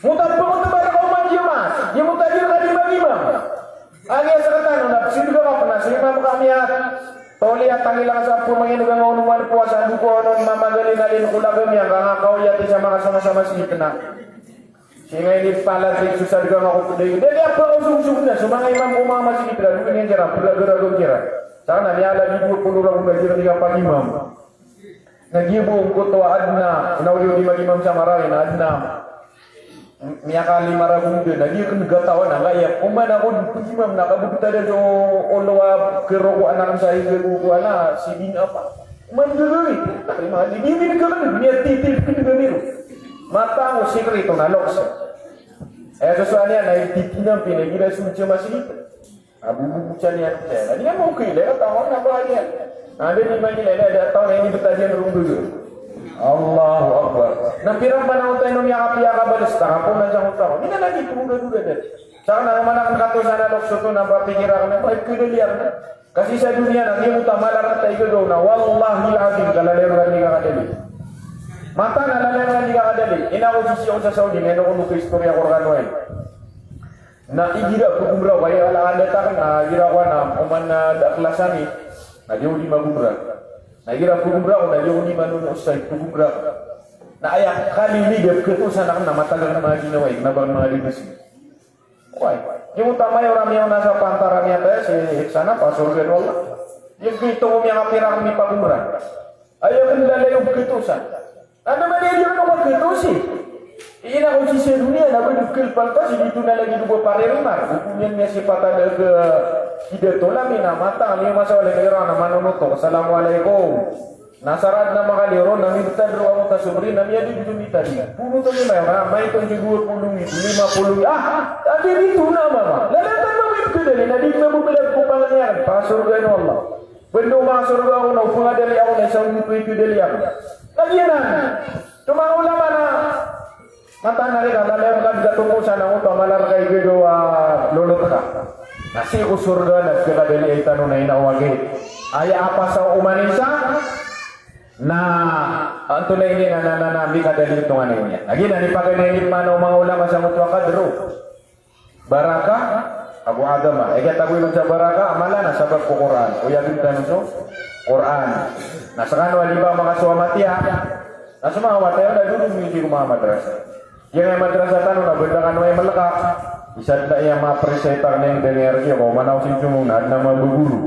Mutabbang o tama a raka o manjamaat, di mutadir ka di magimam. Agi a sktano na psindga ka pn a so imam ka miyathawli a tangila sa pmanginega nga on man powasa, doko on mamagalin a lin ko lagam iyan, ka nga kaoyati sa manga sama sa masgit na. Sii nga inipalatig so sadka nga ko pd a ig. Da niyan pakaosogosog na so manga imam ko manga masgit na, doko niyan kiran, pragragam kiran. Saka na miyalagid o polo ragon na kiran di kapagimam. Na giya bo angkoto a adn a, na o di magimam sa Marawi na adn a miyakali maragong dn, na giya kn gatawan a, nga iya, oman ako dn pagimam na kabogtadan so olo a kero ko anak sa iga ko ko ana, si din apa. Oman gagawin, na di miyatitip, miyatitip kn gagawin. Mataan o sikreto na loks. Aya sosoan iyan na ititinam pinagira so dn sa masgit. Abububusan iyan saya. Na di nga mawkil, eh, taw na ba iyan. Na di ni mangilay, eh, da taw na ini betajian runggugu. Allahu Akbar. Na pira man ang tayo nung yakapiya ka balas, takapunan sa utang. Di na lagi puro gaduga dati. Saka na manakan kato sana lokso to na papikiran na, ba, ipkadalian na. Kasi sa dunia na, di mo tama lang tayo gagaw na. Wallahil azim, kalalayo ka di kakadali. Mata na lalayo ka di kakadali. Ina ko sisi ako sa Saudi, na ino ko nung istorya ko rkano ay. Na igira pagumra ko, aya ala anda takn, na igira ko na, oman na da klasa ni, na di ako di magumra. Na igira pagumra ko, na di ako di manono sa pagumra ko. Na aya kalilig a pkatosan akn na matagal na manga ginawa, na ba manga limas. Wai, di mo tama iyo rami ako na sa pantaran iyan tayo, si sana, pasorgan o Allah. Di ko ito ko miyakapira akn di pagumra. Aya kn lalayo pkatosan. Anda man iyan di kano kapkatosi. Ina ko sii sa dunia na ba dn kalpalpas, di to na lagi dn ba paririmar. Hukum iyan miyasipatan a ka, kidatola mi na matang, miya masa wala ka iran na manonoto. Assalamualaikum. Na sarad na makaliyo ron, na mibtad ron ako ta sobri, na miyadi dn mitadi. Polo to lima, na maito dn dua polo, lima polo. Ah, adi di to na mama. Lalatan mo mibtad, na di na bumilag ko pangan iyan. Pasorgan o Allah. Bendo manga sorga ako na, o pngadali ako na isa oto i kadali ako. Lagid anan. So manga ulama na mataan a reka, lalayon ka dn sa tongkosan a oto a mala rka i gagaw a lolot ka. Na sii ko sorga na pkakadaliay tano na ina o agi. Aya a pasa o oman isa na antonaa ini na, na, na, na mikadali oto nga niyan. Lagid anan i paganay niyan o manga ulama sa oto a kadro. Baraka, ago adama. Aya kiyatagoy on sa baraka, a mala na sabap ko Qur'an. Oyagen tano so Qur'an. Na skano a di ba makasowa matiya. Na so manga wata iyan na dodon iyo sii ko manga madrasa. Giyangkai a madrasa tano na banda kano aya malka. Isa dn aya mapresenta kano aya dn aya rk iyo ko manaw sii ko manga na adn a mabagoro.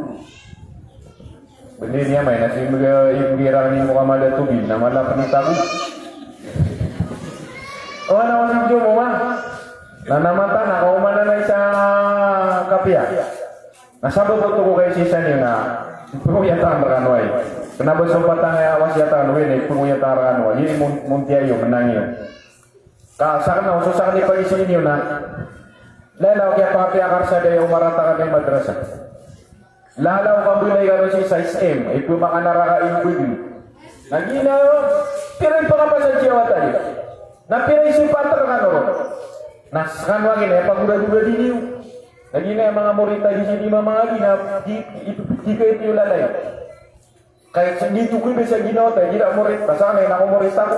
Bandi niyan, amay na sii mbaga, imbirang ni Muhammad a tobin na mala pn i tago. O, na o sii ko mama. Na namata na kaoma na isa kapiya. Na sabap oto ko kaisisan iyo na pngoyatan rkano ay. Kna ba so patang aya wasiyatan, oway, na pngoyatan rkano ay. Ini mon-, montiya iyo, menang iyo. Ka sakn na, o so sakn i pagisiin iyo na lalaw kiyapakapiyakar sa daya o marata ka dn i madrasa. Lalaw ka mbalay kano sii sa S M, ipmakanaraka i mbagi. Na giya na, pira i pakapasan sii a wata di. Na pira i sipat rkano ron. Na skano a giya na, pagoragoradin iyo. Na giya na, manga morit a di sii di mamangagi na, di, di, di kayo lalayon. Kay sa di to ko iba sa ginawa ta, igira morit, pasal na ina ko morit ako.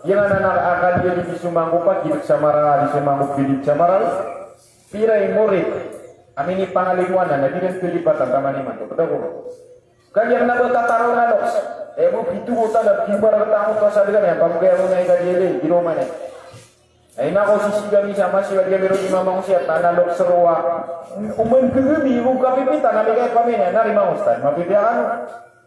Giyangkanan a akal iyo di somangkop a, gidik sa Marawi, di somangkop, gidik sa Marawi. Pira i morit a minipangalimoan na, na di dn kalipatan, taman imanto. Pd ako. Kagiya kna ba tataro na loks. E bo pito ko ta na, pimbar ka ta ko ta sa dgan, aya pamgaya mo na i kagiya di, di roman e. Ay nako, sisii kami sa masiwad kami ron i mama ko siyat, na nalok sa rowa. Oman kami, o kapipita, na migay kami niyan, na rima ustad, mapipiya kano.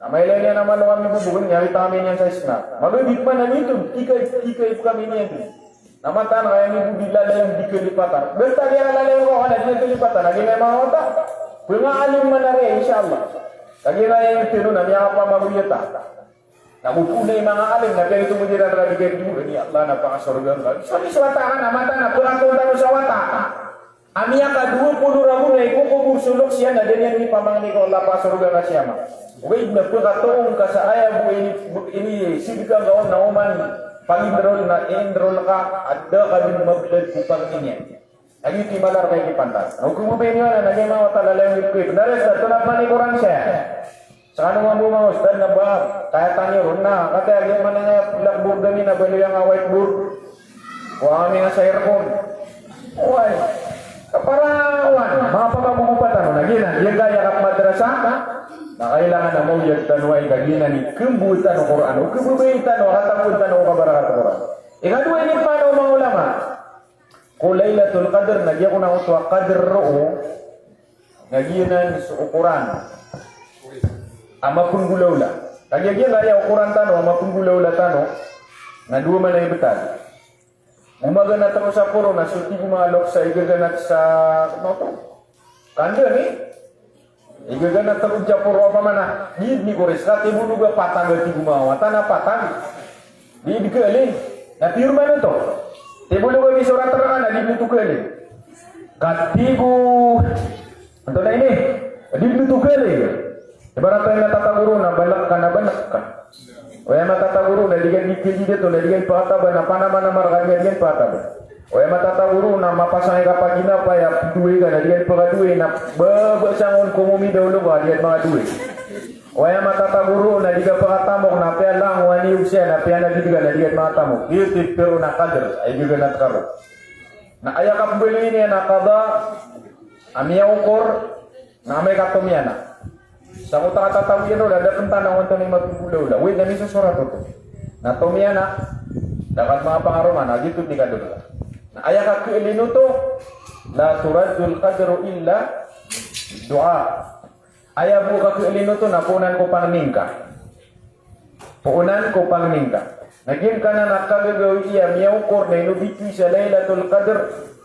Na mailay niyan a malo kami bo bo, kami niyan sa Islam. Mago di pman a nito, tika, tika ipo kami niyan. Na mataan ka aya niyan bo di lalayon di kalipatan. Basta di lalayon ko, kada di kalipatan, lagi na manga wata. Pengaalim man a riya, insha Allah. Lagi na aya niyan tino na miyakapamagoyata. Na gopo na i manga alim, na piya ito mo di na lagi di, di Allah na pakasorga ka. Sa wata ka na, mataan na, pengatoon tano sa wata. A miyakadowa polo ragon na ikokobor so loks iyan na da niyan ipamangni ko Allah a pasorga ka siyama. Ogaid na pekatoon ka sa aya bo ini, ini sidka ka on na oman pag-enroll na enroll ka, a da ka den mablad ko pangni niyan. Lagid i mala rka i kipantas. Na ogaid bo ba ini wala na niyan mawata lalayon ko ito. Na resta, tonaa pman i Quran siya. Sekano mambo manga ustad na ba, kaya tani ron na, kataya giya man a blackboard ami na baloy a whiteboard. Kowa ami nga sa aircon. Oway. Kapara wan, manga pamagogopa tano na giyanan, giya gaya ka madrasa, na kailangan a maoyag tano ay ka giyanan i kembotan o Quran, o kebebay tano, katagoan tano o kabarakat o Quran. Ikadowa ini pano o manga ulama. Ko Lailatul Qadr, na giya ko na oto a qadr roo, na giyanan so okoran a mapenggolawla. Kagiya giya gaya okoran tano a mapenggolawla tano, na dowa man a ibetal. Gomaganat roo sa poro na so tig o manga loks a igaganat sa, ano to? Kanda ni? Igaganat roo sa poro, apa mana? Di, di ko ris ka, tibo noga patag a tig o manga wata na patag. Di, di kali. Na piro man oto? Tibo noga misorat rka na di oto kali. Katibo, antonaa ini? Di oto kali. Ibarat o aya matatago roo na balek ka na balek ka. O aya matatago roo na di ka di kali dato na di ka ipakataba na panamanamar ka di ka di ka ipakataba. O aya matatago roo na mapasang i kapaginapay a dowa ka na di ka ipakadowa na baba sangon komomi daolo ka di ka makadowa. O aya matatago roo na di ka pakatamok na piya langon a niyog siya na piya na di ka na di ka makatamok. Iyo ti pero na qadr, ay di ka na taro. Na aya kapembaloy niyan na qada, a miyaokor, na amay ka tomiyan a. Sa ko ta katatago iyan o da, da penta na wanto ni mapenggolawla. Wait, na misosorat oto. Na tomiyan a, da ka mapangaroma, na giyoto ni kadol ka. Na aya kakeelin oto, la turaddul qadru illa du'a. Aya bo kakeelin oto na poonan ko pangni ngka. Poonan ko pangni ngka. Na giyangkanan a kagagawii a miyaokor na inobitoy sa Lailatul Qadr,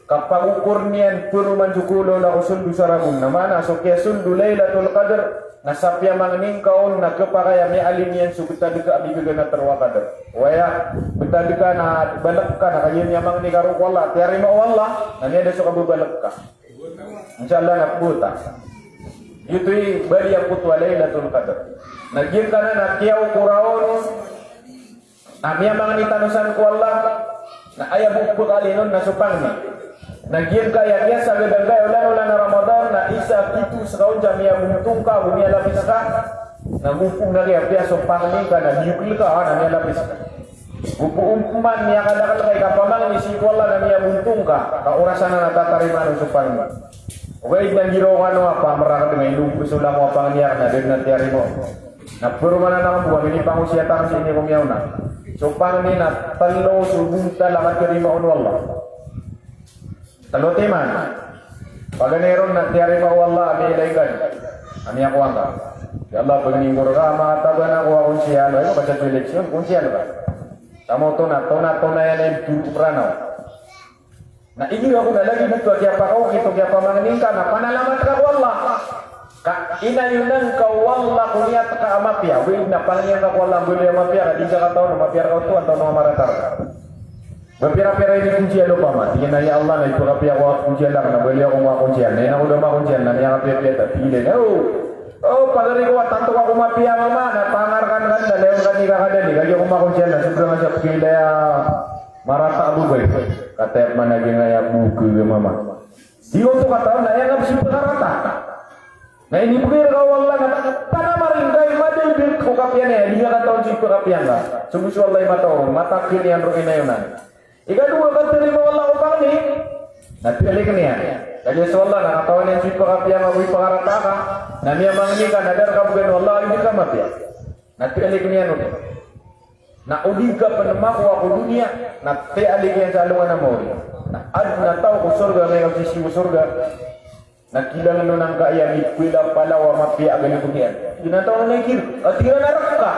kapagokor niyan paroman so kawlawla ko soldo sa ragon. Na maana so kiyasoldo Lailatul Qadr, na sa piyamangni ngka on na kepakay a miyaalim iyan so betad ka a migaganat roo a qadr. O aya, betad ka na balek ka na kagiya miyamangni ka roo ko Allah, tiyarima o Allah, na miyada so kabebalek ka. Insha Allah na pota. Giyoto i bali a koto a Lailatul Qadr. Na giyangkanan a kiyaokor on, na miyamangni tano san ko Allah, na aya bo pekaalin on na so pangni. Na giyangkaya kiyasagad angkaya olan-olan a Ramadan, na isa, pito, seka on sa miyabontong ka, go miyalapis ka, na gopo na kiyapiya so pangni ka, na biyokel ka, na miyalapis ka. Gopo oman miyakadakel ka i kapamangni sii ko Allah na miyabontong ka, ka orasan anan a tatarimaan on so pangni. Ogaid na giraw kano a pamerak den a ino bo so langon a pangni akn na da den a tiyarima on. Na peroman anan bo a minipangosiyat akn sii ko miyaona. So pangni na telo so bontal a katarima on o Allah. Telo timan. Paganay ron na tiyarima o Allah a miyailay ngka, a miyakowa ngka. Ya Allah, pagni ngka rka a manga taban ako a konsiyal, ay, mabasa so eleksyon, konsiyal ka. Tama oto na, tona, tona iyan a ipturo ko Ranaw. Na igira ko na lagid oto a kiyapakaokit o kiyapamangni ngka na panalamat ka ko Allah. Ka inayonan ka o Allah ko niyat ka a mapiya. Ogaid na pangni ngka ko Allah a mbaloy a mapiya, ka di ngka katawan a mapiya rka oto antaa on a marata rka. Ba pira-pira ini konsiyal opama, tig iyan a ya Allah na ipakapiya ko a konsiyal akn na baloy ako manga konsiyal, na ino ako da manga konsiyal, na miyakapiya-piya ta, tig iyan a, o, o, pagari ko a tanto ako mapiya mama, na pangar kan kan, na layon kan i kakadali, kagiya ako manga konsiyal, na sobra nga sa pagilaya marata a babay. Kataya pman a giyangkaya bo kega mama. Di oto katawan na aya nga bo si pakarata. Na inibgay rka o Allah na panamarin ka i madagdag ko kapiya niyan, di nga katawan so ipakapiya ngka. Sogo so Allah i mataw ron, mataken iyan ron inayonan. Ikadowa, katarima o Allah ko pangni, na piyalikn iyan. Kagiya so Allah na katawan iyan so ipakapiya ngka ago ipakarata ka, na miyamangni ka na da rka bgan o Allah a indi ka mapiya. Na piyalikn iyan on. Na o di ka pn makowa ko doniya, na piyalik iyan sa alongan a maori. Na adn a taw ko sorga a miyakasisiw ko sorga. Na kilangan on angkaya mipalapalaw a mapiya a galbk iyan. Tig iyan a tig iran a rk ka.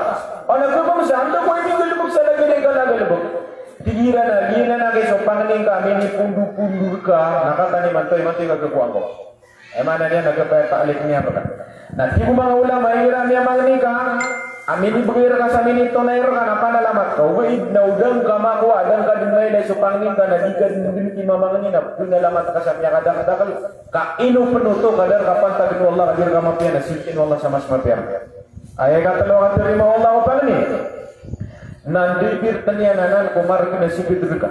Ana kpamsa, anda ko ini galbk sa lagid a ika na galbk. Tig iran a giyanan a giya so pangni ngka a minipondopondo rka na kataniman to imanto i kagagawaan ko. Aya maana niyan na kpata'liq niyan rka. Na tig o manga ulama, igira miyamangni ka a minibgay rka sa minitonay rka na panalamat ka, ogaid na o da ngka makowa, da ngka dn mailay so pangni ngka na di ka dn dn kimamangni na panalamat ka sa miyakadakdakl. Ka ino pn oto, ka da rka pantagn o Allah, ka di rka mapiya na sii rka o Allah sa mas mapiya. Aya ikatlo a katarima o Allah ko pangni. Na ndipir tn iyan anan ko mark na sii rka.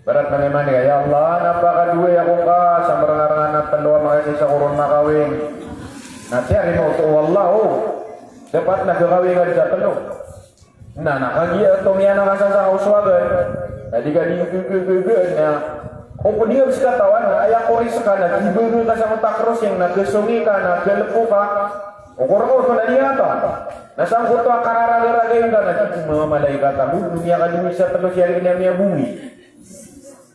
Ibarat na miyamangni ka, "Ya Allah, na pakadowa ako ngka sa mrngarngan a tlo a makaisaisa ko ron makawing." Na tiyarima oto o Allah, o. Dapat na kakawing ka sa tlo. Na, na kagiya oto miyanakasasa ka o swagan, na di ka di gagagagag na o ko di ka bs katawan na aya ko risk ka na di bgay ka sa matakros yang na kasongi ka na kalpo ka. O ko rk oto na di ka katawan. Na sangkoto a kararagaraga ingka na di ko manga malaikat a bo, no miyakadongi sa tlo siya rin a miyabongi.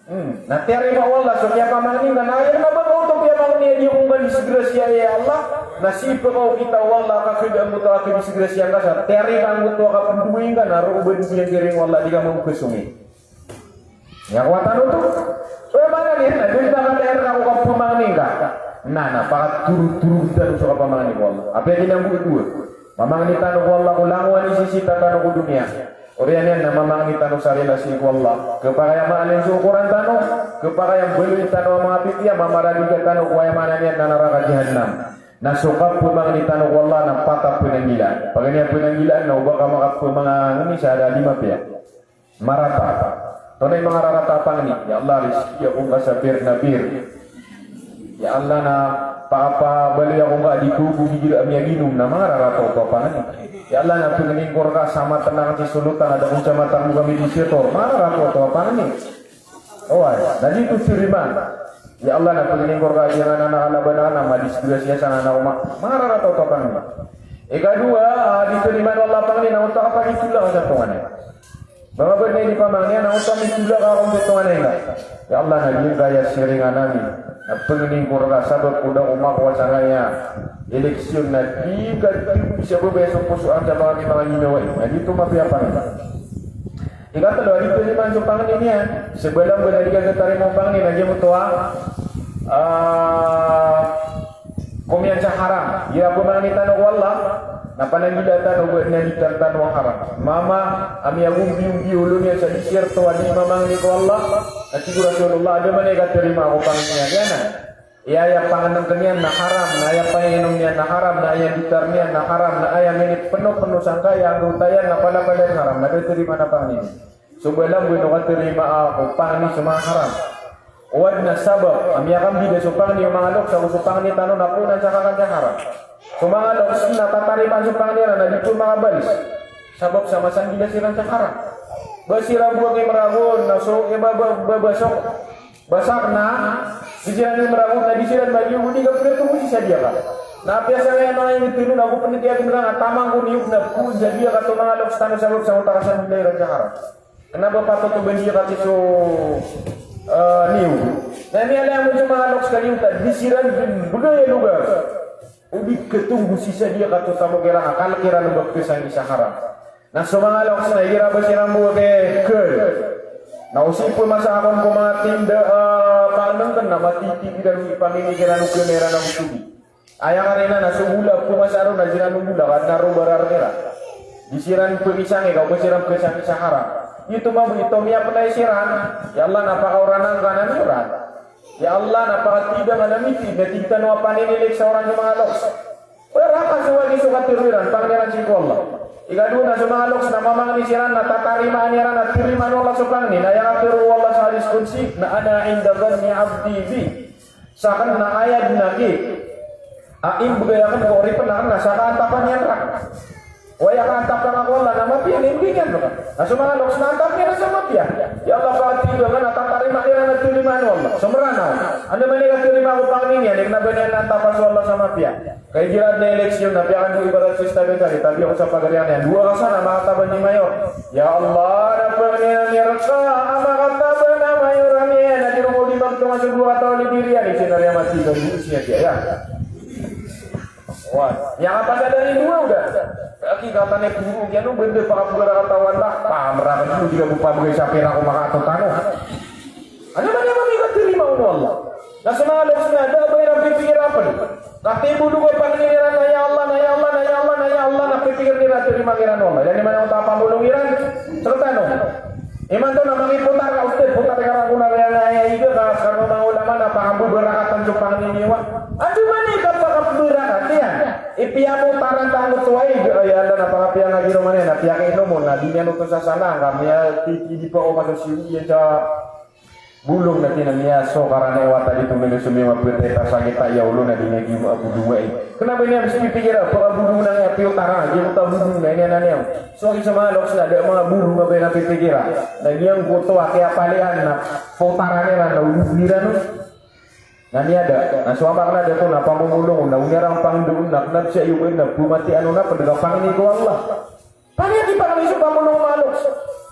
Hmm. Na tiyarima o Allah so kiyapamangni ngka, na aya kna ba ka oto kiyamangni a di ako ngka disgrasya, ya Allah, na sii pkaokita o Allah ka kna angkoto a kadisgrasya ngka sa tiyarima angkoto a kapndowing ka, na roo ba dn kiyangkiring o Allah, di ka mambo kasongi. Aya kowa tano oto. So aya maana niyan na dn ba ka tiyarima ko kapamangni ngka. Na, na pakatorotoro tano so kapamangni ko Allah. Apiya kinambodowa. Mamangni tano ko Allah ko langowan i sisita tano ko doniya. Oriyan iyan na mamangni tano sa relasi ko Allah. Khapakay a maalin so okoran tano, khapakay a mbaloy tano a manga pipiya, mamaradiga tano ko aya maana niyan na naraka Jahannam. Na so kapamangni tano ko Allah na pat a pnanggilaan. Paganay a pnanggilaan na oba ka makapamangni sa da a di mapiya. Marata. Antonaa i mangararata a pangni? Ya Allah, rizki ako ngka sa bir na bir. Ya Allah, na pakapabaloy ako ngka a di ko bo gigira a miyaginom, na mangararata oto a pangni. Ya Allah, na pangnin ko rka sa matn akn sii so lotang a da kon sa matangbo kami di siyotor, mangararata oto a pangni. Oway, na di oto tarimaan. Ya Allah, na pangnin ko rka a giyanan a anak a laban akn na madisgrasya sa anak ko ma-, mangararata oto a pangni. Ikadowa a di tarimaan o Allah a pangni na oto a kapagitolak sa tonganay. Manga bad na inipamangni iyan a oto a mitolak ako ko tonganay nga. Ya Allah, na di ngka aya siringan ami. Na pangnin ko rka sabap ko da ko makowa sangkaya eleksyon na di ka di ko bisa babaya so poso angka manga manga ginawa. Na di oto mapiya a pangni. Ikatlo a di tarimaan so pangni niyan. Sabalang ba na di ka katarima o pangni na giyoto a, ah, Komiyan sa haram. Igira pamangni tano ko Allah, na pananggila tano ba na di tano a haram. Mama a miyagombiyombiyo olo niyan sa di sirto a di mamangni ko Allah, na tig o Rasulullah, da man i katarima ko pangni niyan. Aya, aya pangnngkn iyan na haram, na aya panginom iyan na haram, na aya ditar iyan na haram, na aya minipnopno sangkaya anggawta iyan na palapalaya haram, na da tarimaan a pangni niyan. So balang bo ino katarima a ko pangni so manga haram. Oway na sabap a miyakambida so pangni o manga loks ago so pangni tano na poon sa kakan sa haram. So manga loks na tatarimaan so pangni iran na di poon makabalis. Sabap sa masanggila siran sa haram. Ba siran bo a kimragon na so, eh, ba, ba, ba, basok. Basak na, di siran kimragon na di siran magiyogo di ka pkhatongo sii sa diya ka. Na apiya sangkaya manga ingd tano na go pn di a kimragon a taman ko niyog na poon sa diya ka to manga loks tano sabap sa oto a kasanggila iran sa haram. Kna ba patot o ba di ka tiso, eh, niyog. Na miyalaya mo so manga loks ka niyog ta di siran bgay a logar. O di khatongo sii sa diya ka to tamok iran a kalk iran o ba pkhasanggi sa haram. Na so manga loks na igira ba siran bo a khakhal. Na o sii pmasa akn ko manga tinda, eh, pangnngkn na matitigi iran o ipamimig iran o khakhal iran a oto di. Aya karina na so bola pmasa ron na siran o bola ka na ro ba rark iran. Di siran pkisanggi ka o ba siran pkhasanggi sa haram. Ito mambo ito miyapnay siran. Ya Allah, na pakaoranan ka na miyoran. Ya Allah, na pakatida ka na miti, na tig tano a paninilik sa oran so manga loks. Wala ka so wagi so katharo iran, pangni iran sii ko Allah. Ikadowa na so manga loks na mamangni siran na tatarimaan iran na tarimaan o Allah so pangni. Na aya katharo o Allah sa hadis qudsi, na ana inda dhanni abdi bi. Sakn na aya dn a ki a imbgay akn ko oripn akn na sa kaantapan iyan rakn. Oway, a kaantapan ko Allah na mapiya, na imbgay niyan rka. Na so manga loks na antap iyan sa mapiya. Ya Allah, pakatharo ka na tatarimaan iran na tarimaan o Allah. So Mranaw, anda man i katarima ko pangni niyan, na kna ba niyan antapa so Allah sa mapiya. Ka igira adn a eleksyon na piyakan ko ibarat so establishment, tabi ako sa pagarian iyan. Dowa ka san a makataban i mayor. Ya Allah, na pangnin ami rka a makataban a mayor ami, na di ron ko di magtonga so dowa kataw a lider iyan, i sinar iyan mati, ka di siya, ya. Wan, aya kapasad a rin dowa oda. Aki katan i poro, kiyano banda pakapbarakatan o Allah. Pamrakan dilo, di ka bo pabgay sa pira ko makato tano. Ano man iyan mamikatarimaa o Allah. Na so manga loks na da a ba iran pipikira pn. Katibo dowa pangni iran na ya Allah, na ya Allah, na ya Allah, na ya Allah, na pipikir iran a tarimaan iran o Allah. Ilay niyo man ako ta pamolong iran. Sktano. Imanto na mangipotar ka, ustad, potar ka rakn a aya, aya iga ka, skano manga ulama na pakapbarakatan so pangni niyo. Andamanaya i kapakapbarakat iyan? Ipiyamotaran tano so ig, aya anda na pakapiyangagiroman iyan, na piyakainom on, na di niyan oto sasana, ka miya titidi pa o kasasiwi iyan sa bolong na tina miya so karana i wata di to milo so miya mapetay ta sakit a aya olo na di niyan giyoto a bolong ai. Kna ba niyan mesti pipikira, pakabolong na nga piyotaran, giyoto a bolong na iniyan a niyan. So, isa manga loks na da manga bolong a ba iran pipikira. Na giyangkoto a kiyapalian na potaran iran na olog iran on. Na miyada, na so amak na da to na pamomolong on, na oniya ran pangndao on, na kna ba siya iyo ba na pmatian on na pd ka pangni ko Allah. Pangni, di pangni so pamolong o manga loks.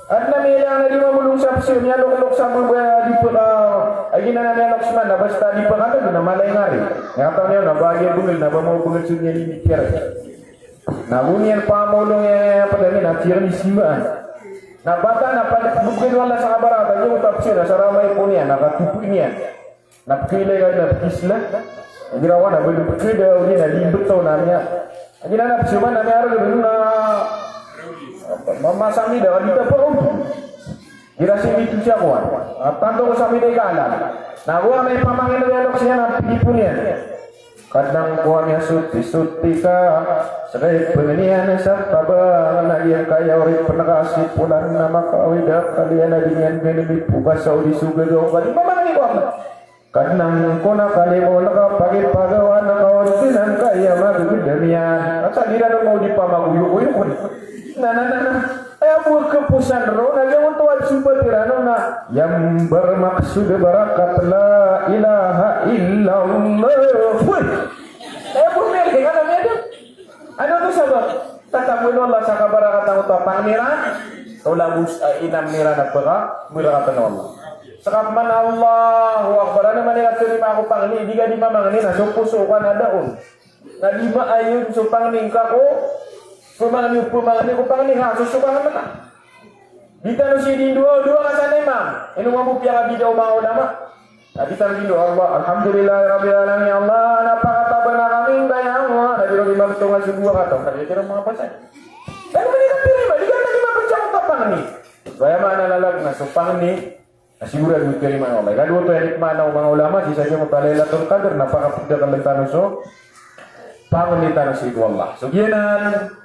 Adn a miyailay a di mamolong sa psiyo, miyaloklok sa baba di pka, a giyanan a miyaloks man, na basta di pka na, na mala i ngari. Ngataw niyo na ba giya bngl, na ba mabngl so niyan ini kiyar. Na go niyan pamolong iyan, pd ami na tiyan i simbaan. Na bata na pd, bgay o Allah sa kabarakatan, giyoto a psiyo na sa ramay pn iyan, na katopoy niyan. Na pkhailay ka na pkhisla. Igira wan a ba di pkhada, odi na di mbtaw na miya. Igira na psiyo man na miya rgd na ma-, masamida ka di ta pakaoto. Igira sii mito siya kowan. A tanto ko samida i kaalam. Na go amay pamangni iyan o loks iyan na pd i pn iyan. Kadnan ko a miyasotisoti ka, sa kay pn iyan sa tabang, na giyangkaya oripn ka si polan na makaawid a akal iyan a di niyan gnmipokas sa odi so gagaw ka di mamangni ko a Kadnan ko na kalimo na kapagipagawa na kaordinan ka iya magagdam iyan. Asa di rano mo di pamagoyogoyo ko na. Na, na, na, na. Aya bo a kaposan ron, na giyangkoto a sobat iran on na. Aya mbarmaksod a barakat la ilaha illallah. Uy! Aya bo a miyadn, ano miyadn? Ano oto sabap? Tatagoan o Allah sa kabarakatan oto a pangni iran. Tolabos a inam iran a pkabarakatan o Allah. Ska pman Allahu Akbar, ano man i katarima ko pangni, di ka di mamangni na so poso ka na da on. Na di maayon so pangni ngka ko pmangni, pmangni ko pangni ngka, so soka ka man. Di tano sii di ndowa, dowa ka sa na imam. Ino mambo piyakabida o manga ulama. Na di tano di ndowa, Allah, alhamdulillahi rabbil alamin, ya Allah, na pakatabaran kami ngka ya Allah. Na di ron imam tonga so dowa ka taw, na di ron manga pasad. Ano man i katarima, di ka na di mapasad o pangni. So aya maana lalag na so pangni, na sigurado i tarimaan o Allah. Ikadowa oto a inipmaana o manga ulama, sii sa giyangkoto a Lailatul Qadr, na pakapagdakl tano so pangni tano sii ko Allah. So giyanan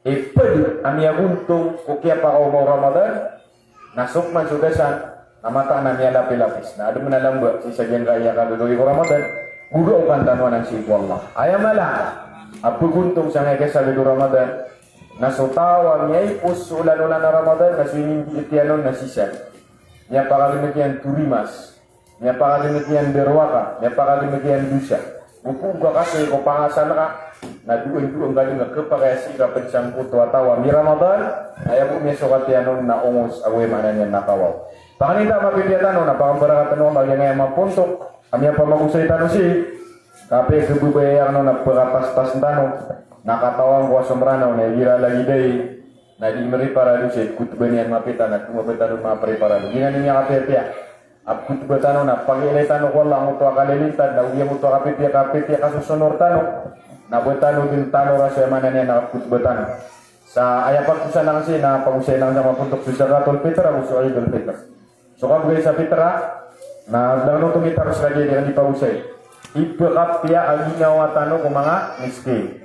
i pd a miyagontong ko kiyapakaoma o Ramadan, na so pman so da san, na mataan a miyalapilapis. Na adn a lamba sii sa giyangkaya kagagawii ko Ramadan, go da okan tano anan sii ko Allah. Aya mala a pgontong sangkaya kasagad o Ramadan, na so taw a miyaipos so olanolan a Ramadan, na so inindii tiyan on na sii san. Miyapakagnt iyan torimas. Miyapakagnt iyan darowaka, miyapakagnt iyan dosa. Go pn ka kasoy ko pangasal ka, na doon-doon ka dn a khapakay a sii ka pd sangkoto a taw a mi-Ramadan, na aya bo miyasokat iyan on na ongos ago aya maana niyan na kawaw. Pangnin ta a mapipiya tano na pakabarakatan o Allah giyangkaya mapontok a miyapamagosay tano sii, kapiya khababaya iyan on na pkapaspas tano, na katawan ko a so Mranaw na igira lagid ai, na di mripara dosa i khotba niyan mapita na tonga ba tano mapripara dosa. Giyanan i miyakapiyapiya a khotba tano na pagiilay tano ko Allah angkoto a kalilintad, na ogaid angkoto a kapipiya, kapipiya kasosonor tano. Na ba tano dn tano rasa aya maana niyan na khotba tano. Sa aya pagosay anan sii na pagosay anan sa mapontok so Zakatul Fitr ago so Eidul Fitr. So kabgay sa fitra, na da kano tomitaros ka giya di kano di pagosay. Ipkhapiya a ginawa tano ko manga miskin.